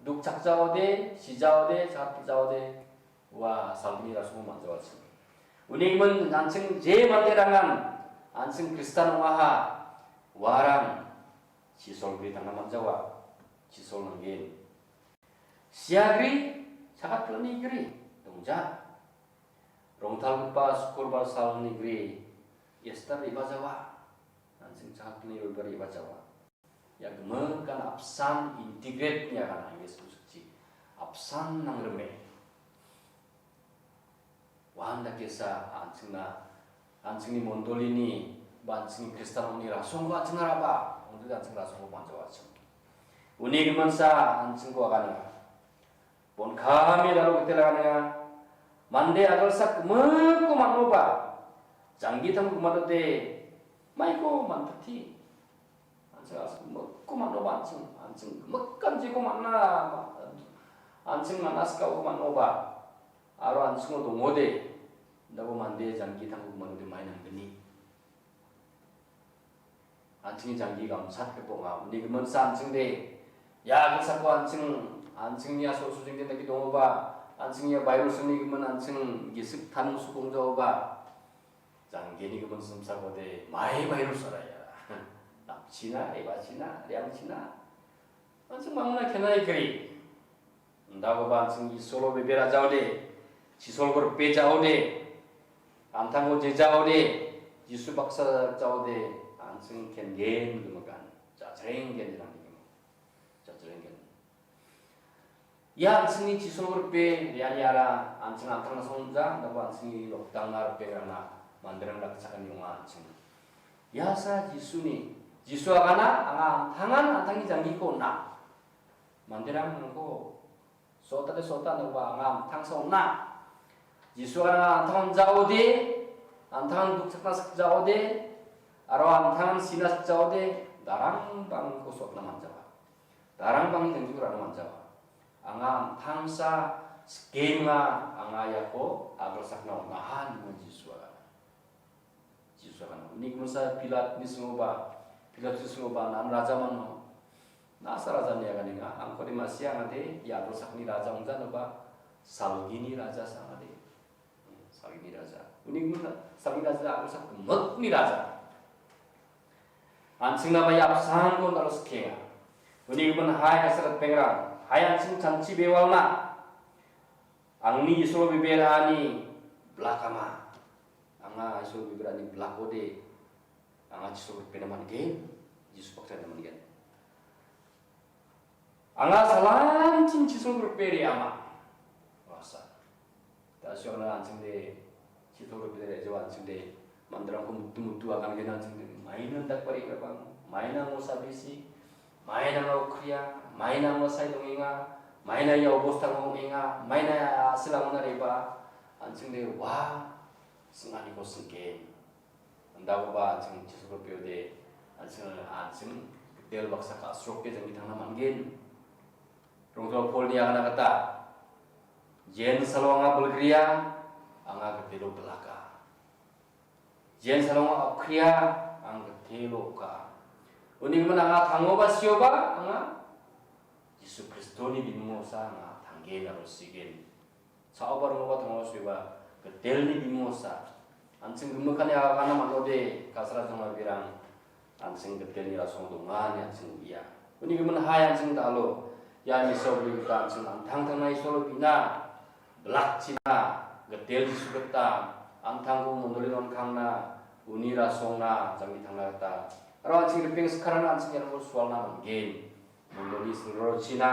dukchakjaode, sijaode, chakat piljaode, ua salgni rasongo manjawachi. Uni gimin an·ching je manderangan an·ching Kristan ong·aha, uarang chisolgri tangna manjawa, chisol nanggen. Siagri, chakat pilani gri, dongja. Rongtalgipa sukur ba salni gri, Ester re·bajawa. An·ching chakat pilani roibar re·bajawa. Ia gimikan apsan integrate niakan English musikchi. Apsan nangrime. Wan dakesa an·chingna, an·chingni mondolini, ba an·chingni Kristianrangni rasongko an·chingna raba, ong·dode an·ching rasongko manjawa an·ching. Uni giminsa an·chingko aganenga. Bon kami lalu gitela aganenga. Mande agalsak gimikko man·oba, janggi tangko gimatode, maiko man·pati. An·ching a·sik gimikko man·oba an·ching, an·ching gimikan jeko man·a, an·ching man·a sikao man·oba, aro an·chingo dongode, dabo mande janggi tangko gimatode mai nanggni. An·chingni janggi gamsatgipa ong·a. Uni giminsa an·chingde, ia agalsako an·ching, an·chingni a·sosojengde dake dongoba, an·chingni a bairosongni gimin an·ching gisik taning sukongjaoba, janggini gimin simsakode mai bairosara ia. Napchina, rebachina, riangchina. An·ching mangna kenai gri. Indakoba an·ching Isolo bebera jaode, chisolko ripe jaode, an·tangko je jaode, Jisu baksa jaode, an·ching kengen gimikan. Jajreng gen jenang gimik. Jajreng gen. Ia an·chingni chisolko ripe, rianiara an·ching an·tangna songja, indako an·chingni nokdangna ripengrangna manderang dakchakani ong·a an·ching. Iasa Jisuni, Jisu agana, anga an·tangan an·tangni janggiko on·a. Manderang nangko sotade sota nangba anga an·tangsa on·a. Jisu anga an·tangan jaode, an·tangan dukchakna sikjaode, aro an·tangan sina sikjaode, darangbangko sokna man·jawa. Darangbangni janjiko ra·na man·jawa. Anga an·tangsa skienga, anga iako agrasakna on·aha, ine Jisua gana. Jisua gana. Uni giminsa Pilatni singoba, Pilatus singoba, "Nan raja mano?" "Na·asa raja ine aganenga. Angkode ma·sia angade ia agrasakni raja ong·ja ine ba, salgini raja sa angade." Salgini raja. Uni gimin salgini raja, agrasakni raja. An·chingna ba ia apsanko aro skienga. Uni gimin hai ka·sara ripengrang, hai an·ching chanchi bewalna. Angni Isolo bibera ani blakama. Anga Isolo bibera ani blakode. Anga Jisua ripena man·gen. Jisu baksa ripena man·gen. Anga salantin Jisua ripe re·ama. Wasa. Ta·siona an·chingde, Jisua ripe re·jao an·chingde, manderangko mutu mutu agangen an·chingde, maina dakbari gabang, maina ngo sabisi, maina ngo kria, maina ngo sai dongenga, maina ia obostang ong·enga, maina a·silang ong·na reba, an·chingde, wa, singaniko singke. Andakoba an·ching Jisua ripeode, an·ching, an·ching gitel baksa ka·sroke janggi tangna man·gen. Rongtol Polni agana gita, "Jen salo anga bilgria, anga gitelo bilaka. Jen salo anga okria, ang gitelo oka. Uni gimin anga tangoba sioba, anga Jisu Kristoni bimingosa anga tanggen aro sigen." Cha·oba rongoba tangwa suiba, gitelni bimingosa. An·ching gimikkani agana man·ode, ka·sara jongma birang. An·ching gitelni rasong donga ine an·ching uia. Uni gimin hai an·ching dalo. Ia misa uni gita an·ching an·tangtangna Isolo bina. Blakchina, gitel Jisu gita. An·tangko mondoli ronkangna, uni rasongna, janggi tangna gita. Aro an·ching ripeng sikarana an·ching iarangko sualna man·gen. Mondoli silrorochina,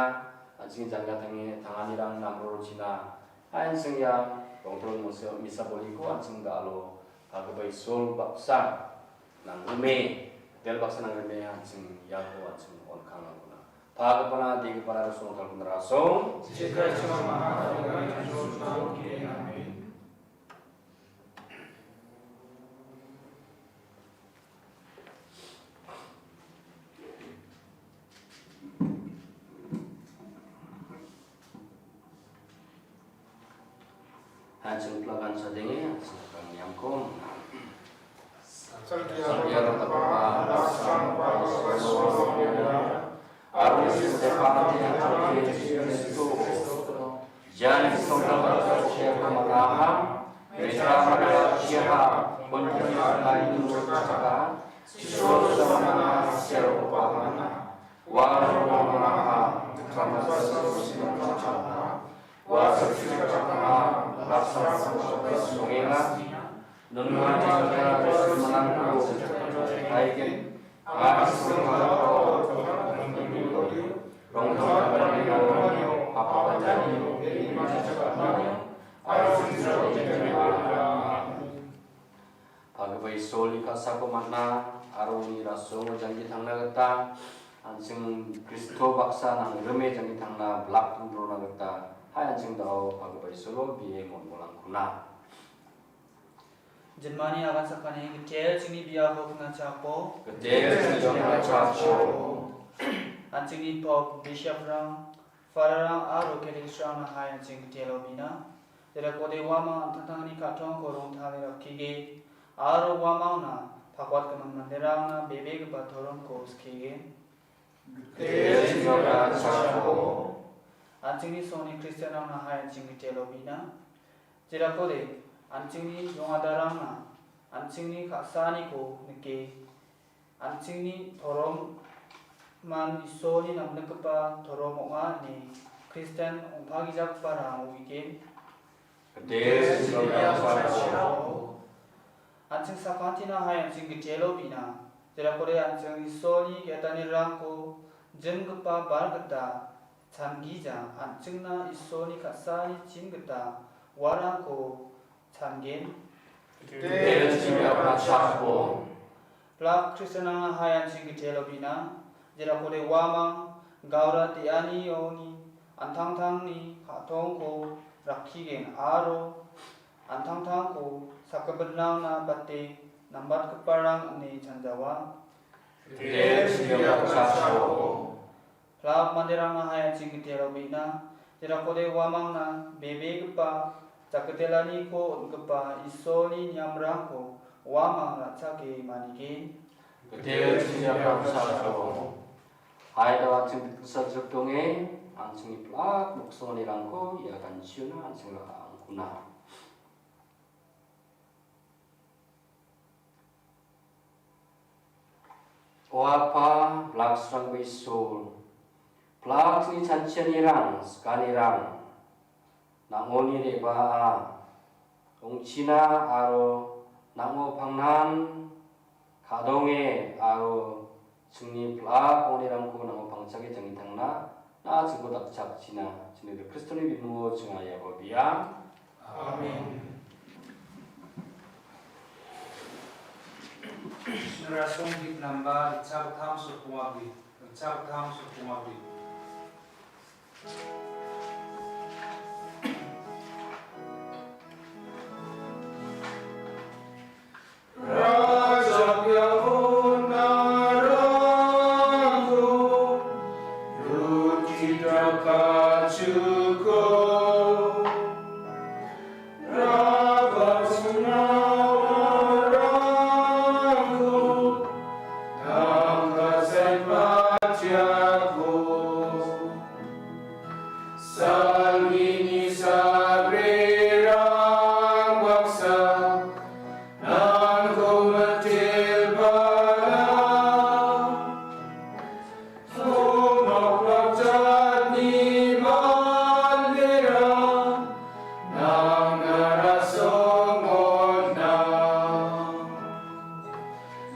an·ching jangga tange-, tanganirang namrorochina, an·ching ia rongtol misa-, misa boliko an·ching dalo, pagipa Isol baksa nangrime, gitel baksa nangrime, an·ching iako an·ching on·kang nangkona. Pagipana, degipana, rasong, talpina rasong. Amen. An·ching plakan chadenge, an·ching plakan niamko. Aro Stefan Kristo, Jan Kristo manaha, Mitra Maria Chiha, Pontius Pilatus Chaka, Siso Samana Siaro Pahana, Waro Manaha, Tamasa Sinamana, Wasa Chaka, Lasa Samana Sungena, Nunga Chaka Manang Aiken, Pagipa Isolni ka·sako man·a aro uni rasongo janggi tangna gita an·ching Kristo baksa nangrime janggi tangna blak rona gita hai an·ching dao pagipa Isolo bie mon·molangkona. Jinmani agan sakani gitel chingni biapo pengachako. Gitel chingni biapo pengachako. An·chingni pop, bishoprang, fadarrang aro katekisrangna hai an·ching gitelo bina. Jerakode uamang an·tangtangni ka·tongko rongtale rakkige, aro uamangna pakwatgimin manderangna bebegipa toromko skigen. Gitel chingni biapo pengachako. An·chingni songni Kristianrangna hai an·ching gitelo bina. Jerakode, an·chingni jongjadarangna an·chingni ka·saaniko nike, an·chingni toroman Isolni namnikgipa torom ong·a ine Kristian ong·pagijagiparang uigen. Gitel chingni biapo pengachako. An·ching sakantina hai an·ching gitelo bina. Jerakode an·ching Isolni ge·gitanirangko jimgipa bar gita changija, an·chingna Isolni ka·saani chin gita uarangko changen. Gitel chingni biapo pengachako. Blak Kristianrangna hai an·ching gitelo bina, jerakode uamang gaura de·anioni an·tangtangni ka·tongko rakkigen aro an·tangtangko sakgipinrangna bate nambatgiparang ine chanjawa. Gitel singgipa saksao. Plak manderangna hai an·ching gitelo bi·na, jerakode uamangna bebegipa jakgitelaniko on·gipa Isolni niamrangko uamang ra·chake manige. Gitel singgipa saksao. Hai da an·ching diksa jok donge, an·chingni plak boksonganirangko ia ganchiona an·ching ra·angkuna. O Apa, blaksrangba Isol, blaksni chanchianirang, sikanirang, nang·oni re·baa, ong·china aro nang·o pangnan ka·donge aro chingni pla ong·anirangko nang·o pangchake jangitangna na·a chingko dakchakchina. Chingni Kristoni bimungo chinga iako biang. Amen. Rasong git namba ritchakgittam sotbonga bri, ritchakgittam sotbonga bri. Raja biapo narangko roti dakachuko. Rabasunarangko nangkasai patiako. Salgini sabrerang baksa nangko metelbana. Tomak bakchani manderang nang narasongon na.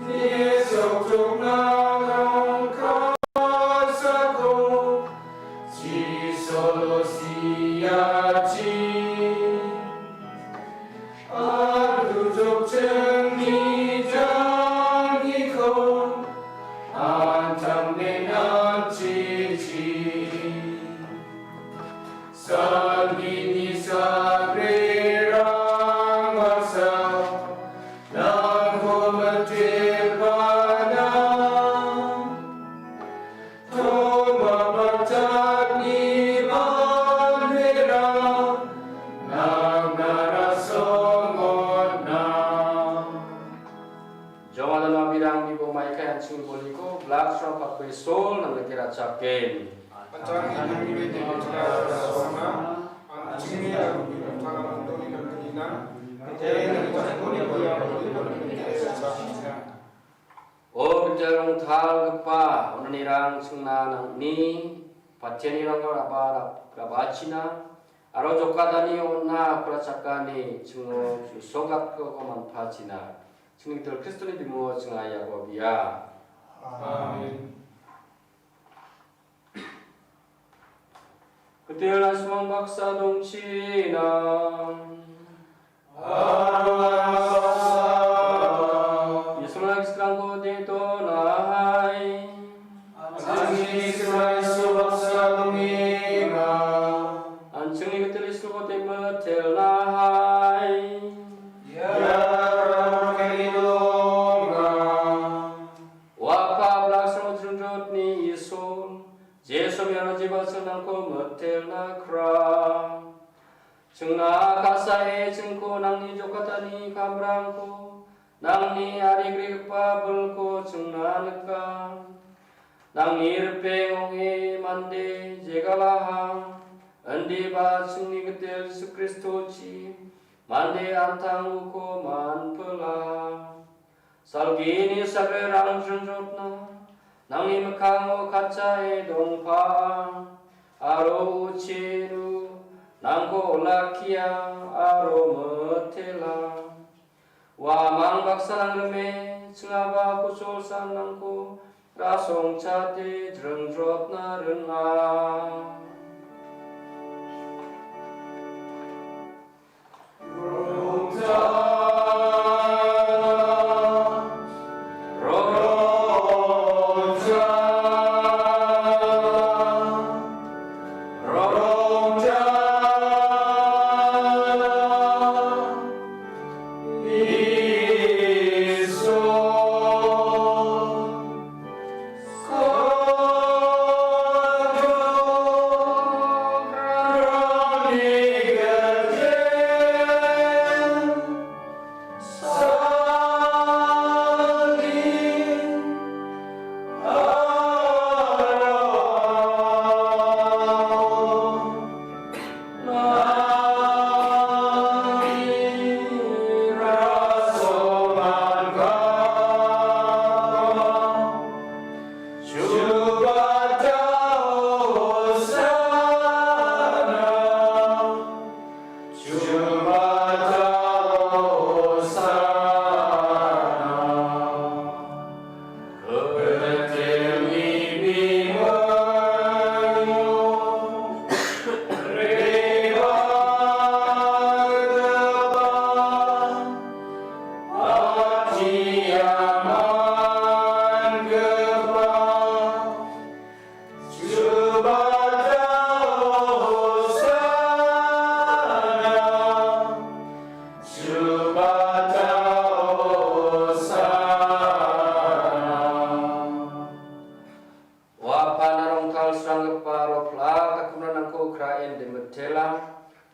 Nisokchokna kangkasako chisolo siachi. Adu jokchengni janggiko antang denanchichi. Salgini sabrerang baksa nangko metelbana. Tomak bakchani manderang nang narasongon na. Joma dona birang bibo maikai an·ching boliko, blaksrang pakbe sol nang leke rachaken. Pachang ini bete bicara rasona, an·chingni aru bibo tangam doni kandina, teni kandini boya boli boli bete rachaken. O gital rongtalgipa onanirang chingna nangni patianirangko raba-, rab-, rabachina aro jokatani on·na kurachakani chingo sogatko manpachina. Chingni gital Kristoni bimungo chinga iako bia. Amen. Gital asmang baksa dongchina. Aro baksa. Isolna gisrangko dengtonahai. An·chingni gisra Iso baksa dongenga. An·chingni gital Isolko dengmetelnahai. Ia ramakai donga. O Apa, blaksrang jrungjotni Isol, Jesu miara jiba ching nangko metelna kra. Chingna ka·sae chingko nangni jokatani kamrangko, nangni arigrigipa bilko chingna nika. Nangni ripeng ong·e mande jegalaha, indiba chingni gitel Jisu Kristochi mande antang uko manpilaha. Salgini sabrerang jrungjotna, nangni mikkango katchae dongpa, aro uchenu, nangko olakkia, aro metela. Uamang baksa nangrime, chingaba kusolsan nangko, rasongchate jrungjotna ringa.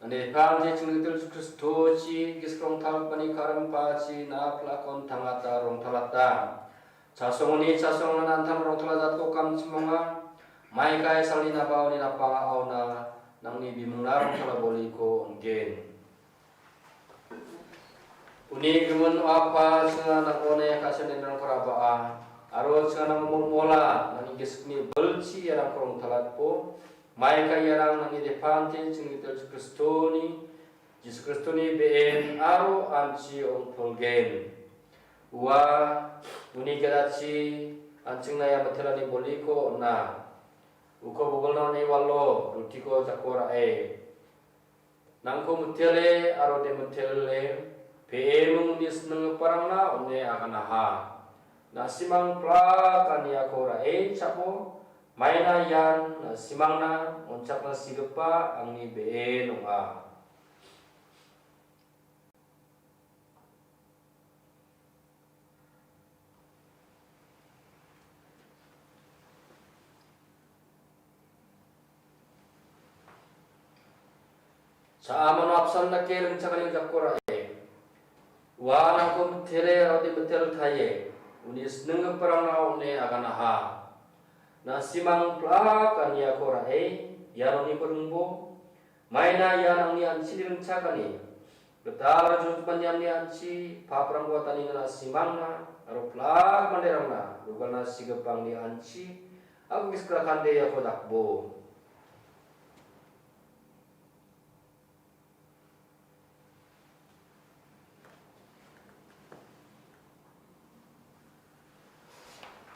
Ande pamji chingritil Kristochi gisik rongtalpani karim pachi na plakon tangata rongtalata. Chasongoni chasong nan antam rongtala jatko kamchimonga. Maikai salni nabaoni napanga auna nangni bimungna rongtala boliko onggen. Uni gimin apa chinga nangone kasen enrang koraba a. Aro chinga nang mola nangni gisikni bilchi erang korong talatpo. Maika iarang nangni depante chingritel Kristoni, Jisu Kristoni been aro anchi ongpolgen. Ua uni gerachi anchingna ia mitelani boliko on·a. Uko bogolna on·e walo rutiko jako ra·e. Nangko mitele aro de mitele, pe·emung uni sininggiparangna on·e aganaha. Na·simang plak aniako ra·e chabo, maina ian na·simangna on·chakna sigipa angni been ong·a. Cha·amano apsan dake ringchakani jako ra·e. Uanangko mitele aro de mitel taie. Uni sininggiparangna on·e aganaha. Na·simang plak aniako ra·e. Ianoni ringbo. Maina ian angni anchini ringchakani. Gital aro jotmani angni anchi, paprang watani na·simangna, aro plak manderangna, rogalna sigipangni anchi, aro giskra kande iako dakbo.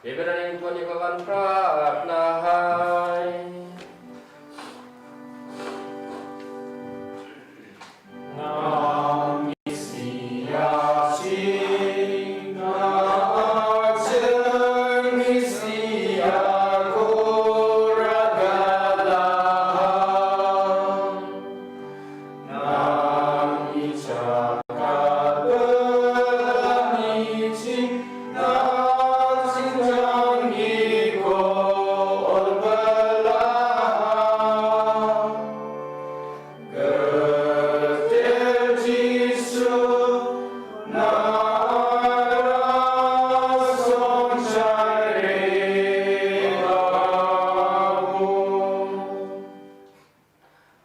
Ibrani tuan ibagan pratnahai. Nang isia si, nang aceng isia koragalaha.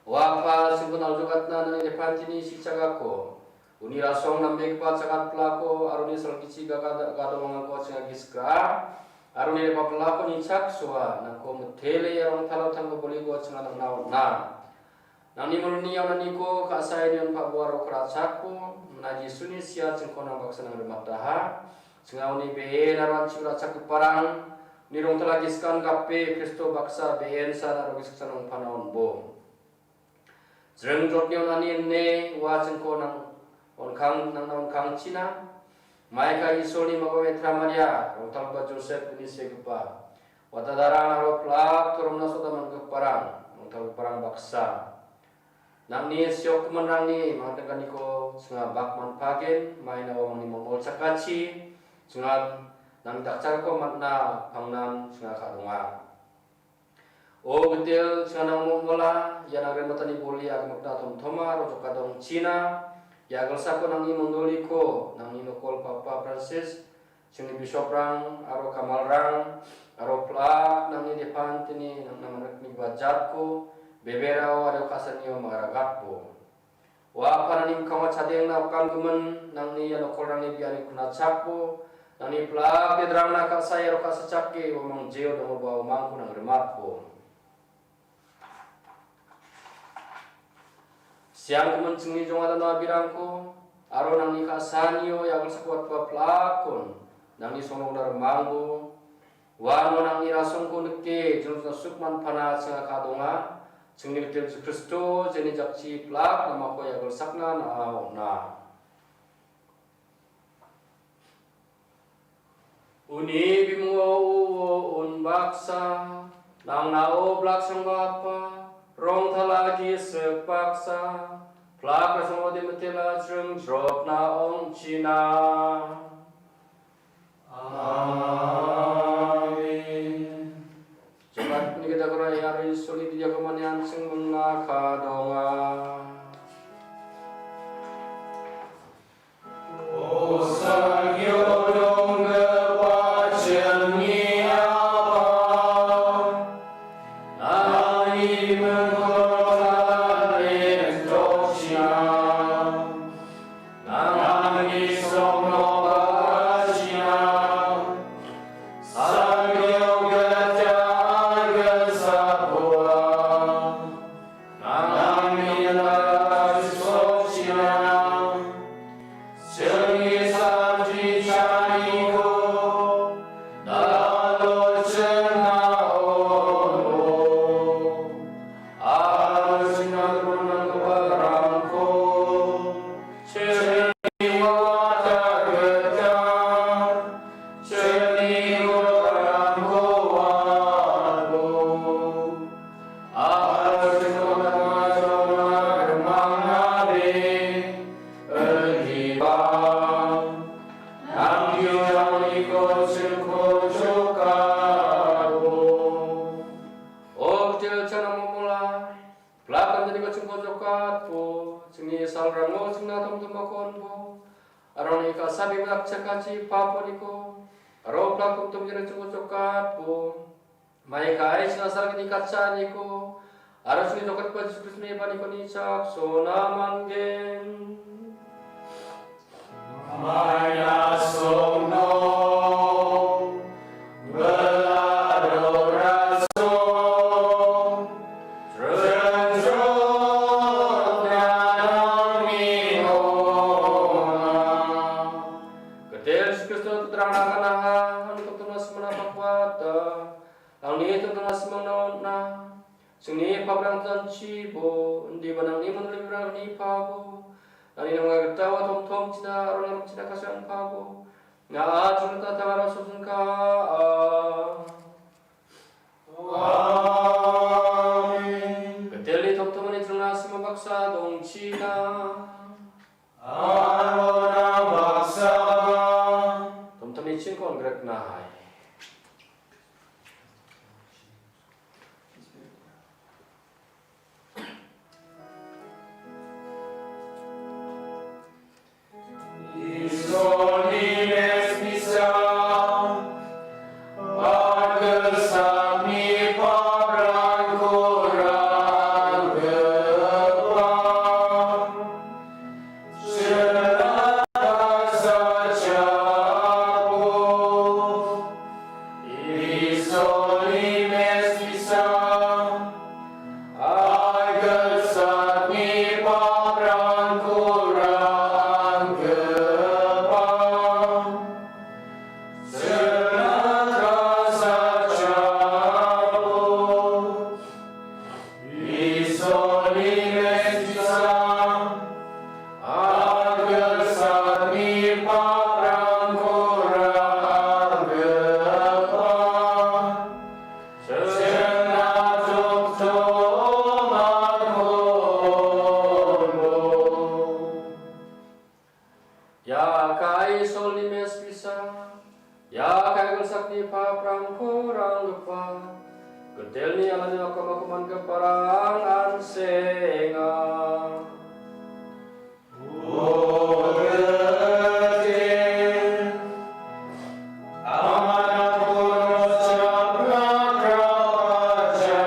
O Apa, singkon aljokatna nangni repantini sichagako, uni rasong nambegipa chagatplako, aro uni salgichi gagada-, gadongangko chinga giskra, aro uni repaplako nichaksoa, nangko mitele arong talo tangko boliko chinga nangna on·a. Nangni mulni aunaniko ka·sae nion pa·boa rokra chakko, mena Jisuni sia chingko nang baksa nang rimataha, chinga uni been aro anchiko ra·chakgiparang, uni rongtala giskan gape Kristo baksa been san aro gisik san ongpana on·bo. Jring jotni on·ani ine ua chingko nang onkang, nangna onkangchina. Maika Isolni mako Metra Maria, rongtalgipa Josep uni segipa. Watadarang aro plak toromna soda man·giparang, rongtalgiparang baksa. Nangni siokgiminrangni mangdengganiko chinga bak manpagen, maina uamangni mongmol chakachi, chinga nang dakcharko man·a pangnan chinga ka·donga. O Gitel, chinga nang mongmola, ia nang rematani boli agmikna tomtoma aro jokadongchina, ia gilsako nangni mondoliko, nangni nokol Papa Francis, chingni bisoprang aro kamalrang, aro plak nangni depantini nangna man·rikni bajatko, beberao aro ka·sanio mangaragatbo. Ua Apa nangni mikkango chadengna okamgimin, nangni ia nokolrangni biani kunachakbo, nangni plak dedrangna ka·sae aro ka·sachake, uamang jeo dongoba uamangko nang rimatbo. Sianggimin chingni jongadana abirangko, aro nangni ka·sanio ia gilsako watba plakon, nangni songrongna rimangbo, uano nangni rasongko nike, jingjna suk manpana chinga ka·donga, chingni Gitel Jisu Kristo, jeni jakchi plak namako ia gilsakna na·a on·a. Uni bimungo uo unbaksa, nangna oblak sangbapa, rongtala gisik baksa, plak rasongo demetela jringjrotna ong·china. Amen. Jagat ni kita kura yang hari suli dia kemanian sing mengaka donga. Changna momola, plak kandaniko chingko jokatbo, chingni salrango chingna tomtomako onbo, aroni kasabi dakchakachi paponiko, aro plak tomtom jena chingko jokatbo, mai kai chingna salgini kachaniko, aro chingni jokatba Jisu Kristoni baniko ni chaksona mangen. Maina songno, belaro raso, trenjro nanang mingona. Ketel Jisu Kristo terang akan aha, anu toktonas mana pakwata, angni toktonas mana ona. Chingni paprang tanchibo, indiba nangni mandalirangni pabo, nangni nangga gitawa tomtom china, aro nang china kasian pabo, na chunta tangara sujungka. Amen. Keteli tomtomani chingna sima baksa dong china. Aro nang baksa. Tomtomni chingkon grekna hai. Isolines bisa, pagesami pabrang kurang depan. Isolines bisa, agesami paprang kurang depan, chena tomtom akombo. Ia kai Isolines bisa, ia kai gelsakni paprangko ranggipa, getelni alani akam-akam anggiparang ansenga. O getel, amana kono chapna krapaja.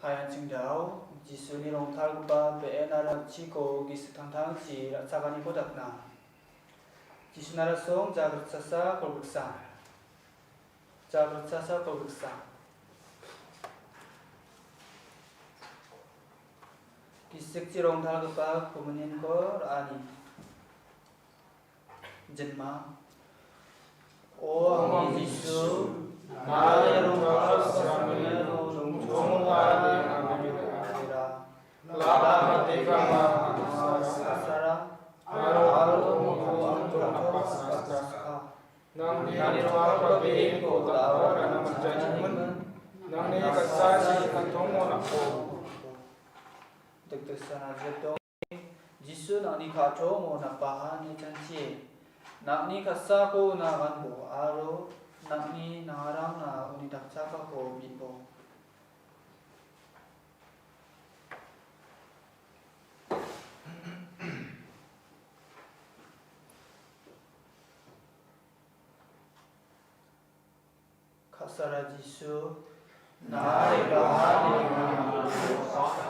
Hai an·ching dao, Jisuni rongtalgipa be·en aro chiko gisik tangtangchi ra·chaganiko dakna. Jisuna rasong jagriksasa kolgriksa. Jagriksasa kolgriksa. Gisikchi rongtalgipa komunionko ra·ani. Jinma. O angni Jisu, Nangni ka·sachi kantong mo nangko. Doktor Sanajito, Jisu nangni ka·tongo napaha ine chanchie. Nangni ka·sako naganbo aro nangni nangarangna uni dakchakako bibo. Ka·sara Jisu, nang·a re·baha ine nangni aro nang·a.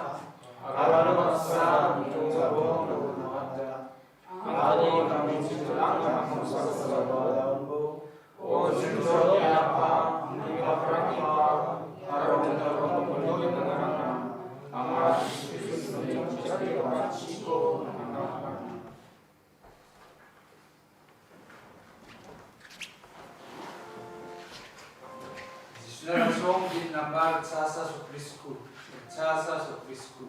Jisunan song git nambar chasa sokrisku, chasa sokrisku.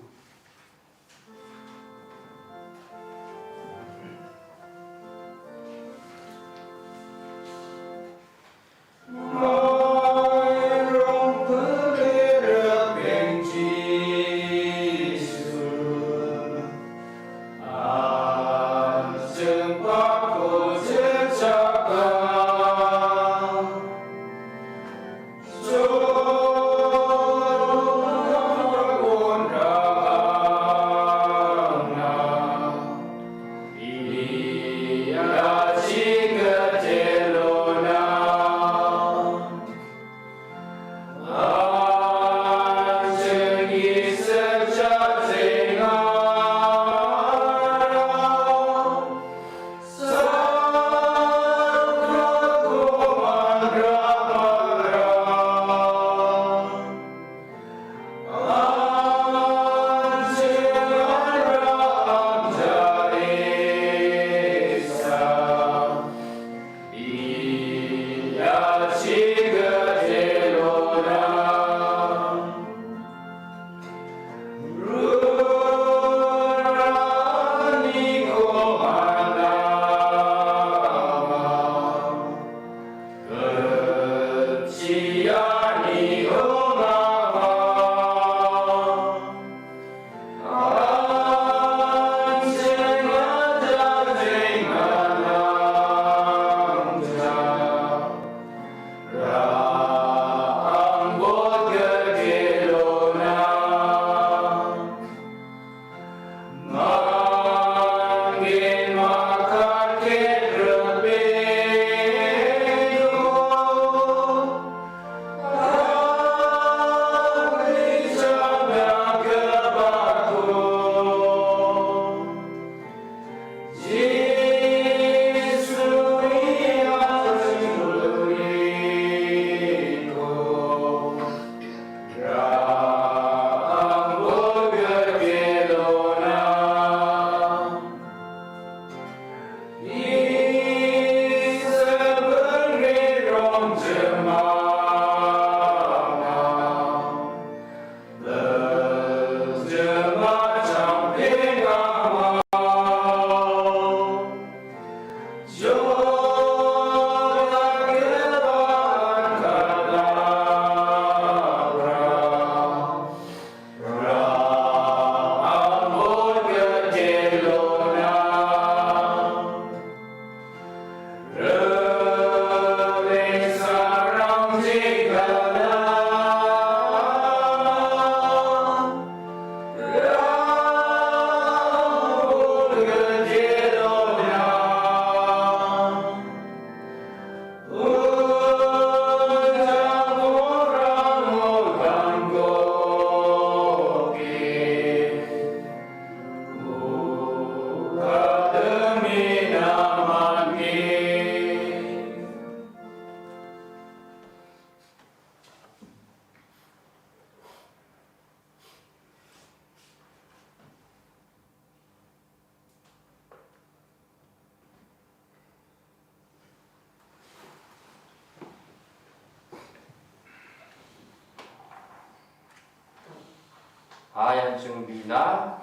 Hai an·ching bina.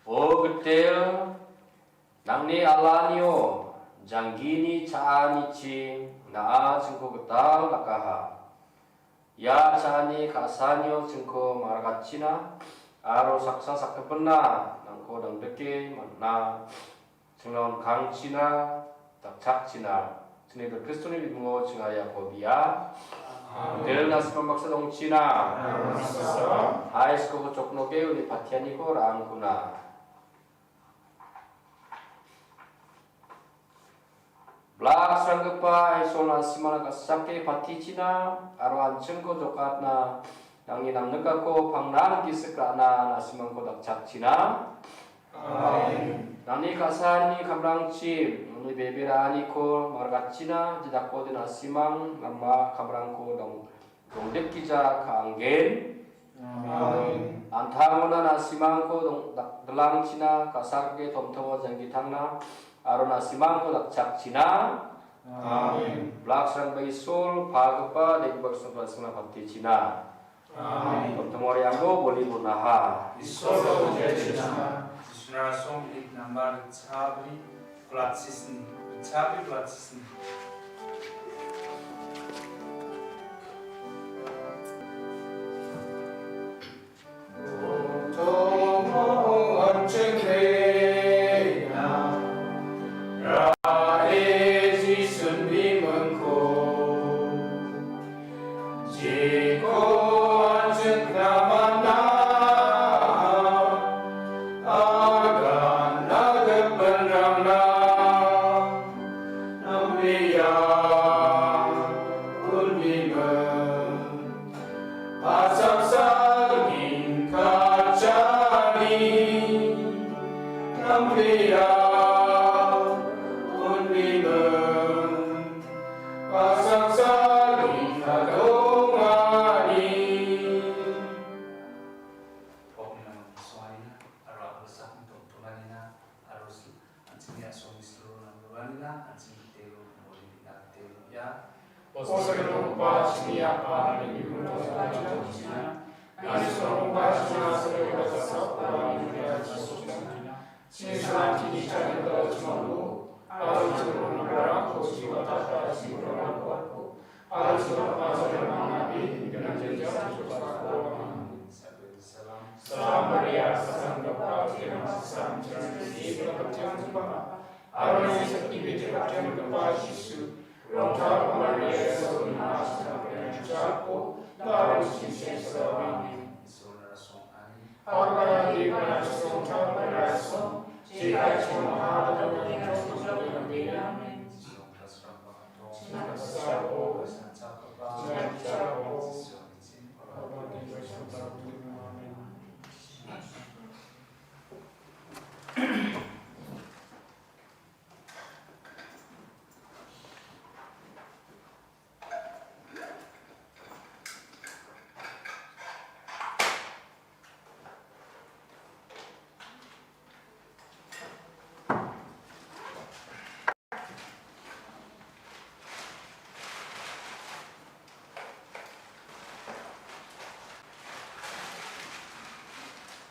O Gitel, nangni alanio jang Gini cha·anichi na·a chingko gital dakaha. Ia cha·ani ka·sanio chingko mangrakatchina aro saksa sakgipinna nangko dangdike man·a. Chingna on·kangchina, dakchakchina, chingni Kristoni bimingo chinga iako bia. Amen. Del nasimang baksa dongchina. Amen. Hai skoko choknoke uni patianiko ra·angkuna. Blak sranggipa Isol nasimangna gasake patichina, aro an·chingko jokatna, nangni namnikako pangnan gisik ra·na nasimangko dakchakchina. Amen. Nangni ka·sani kamrangchi, nangni bebe ra·aniko mangrakatchina, jedakode nasimang, nangma kamrangko dong-, dongdikgija ka·anggen. Amen. Antangona nasimangko dong-, dak-, dilangchina, ka·sake tomtongo janggitangna, aro nasimangko dakchakchina. Amen. Blak srangba Isol, pagipa, deggipa Kristna patichina. Amen. Tomtongori anggo boli bonaha. Isol, Jisuna song ik nambar chabri, platsisni, chabri platsisni. Pasak salgin kachani, nampiya unbimen, pasak salgin kadongani. Pokokna soalina, aro aku sakni tongtonganina, aro si-, An·chingni a·songni siloro namdoranina, an·chingni telo namborini telo ya. Bosakgipa chingni Apa, nangni bimung bosakgipa chingni. Nangni sorongba chingni asareba jasakgipa nangni bimung bosakgipa chingni. Chingni salam chingni changni bosakgipa chingni. Aro chingni namborangko chingni batata chingni namborangko. Aro chingni apa chingni namborangko. Salam. Salam Maria, kasanggipa, Tuhan bersama engkau, engkau diberkati anak laki-laki, dan buah perut kandungmu, Yesus.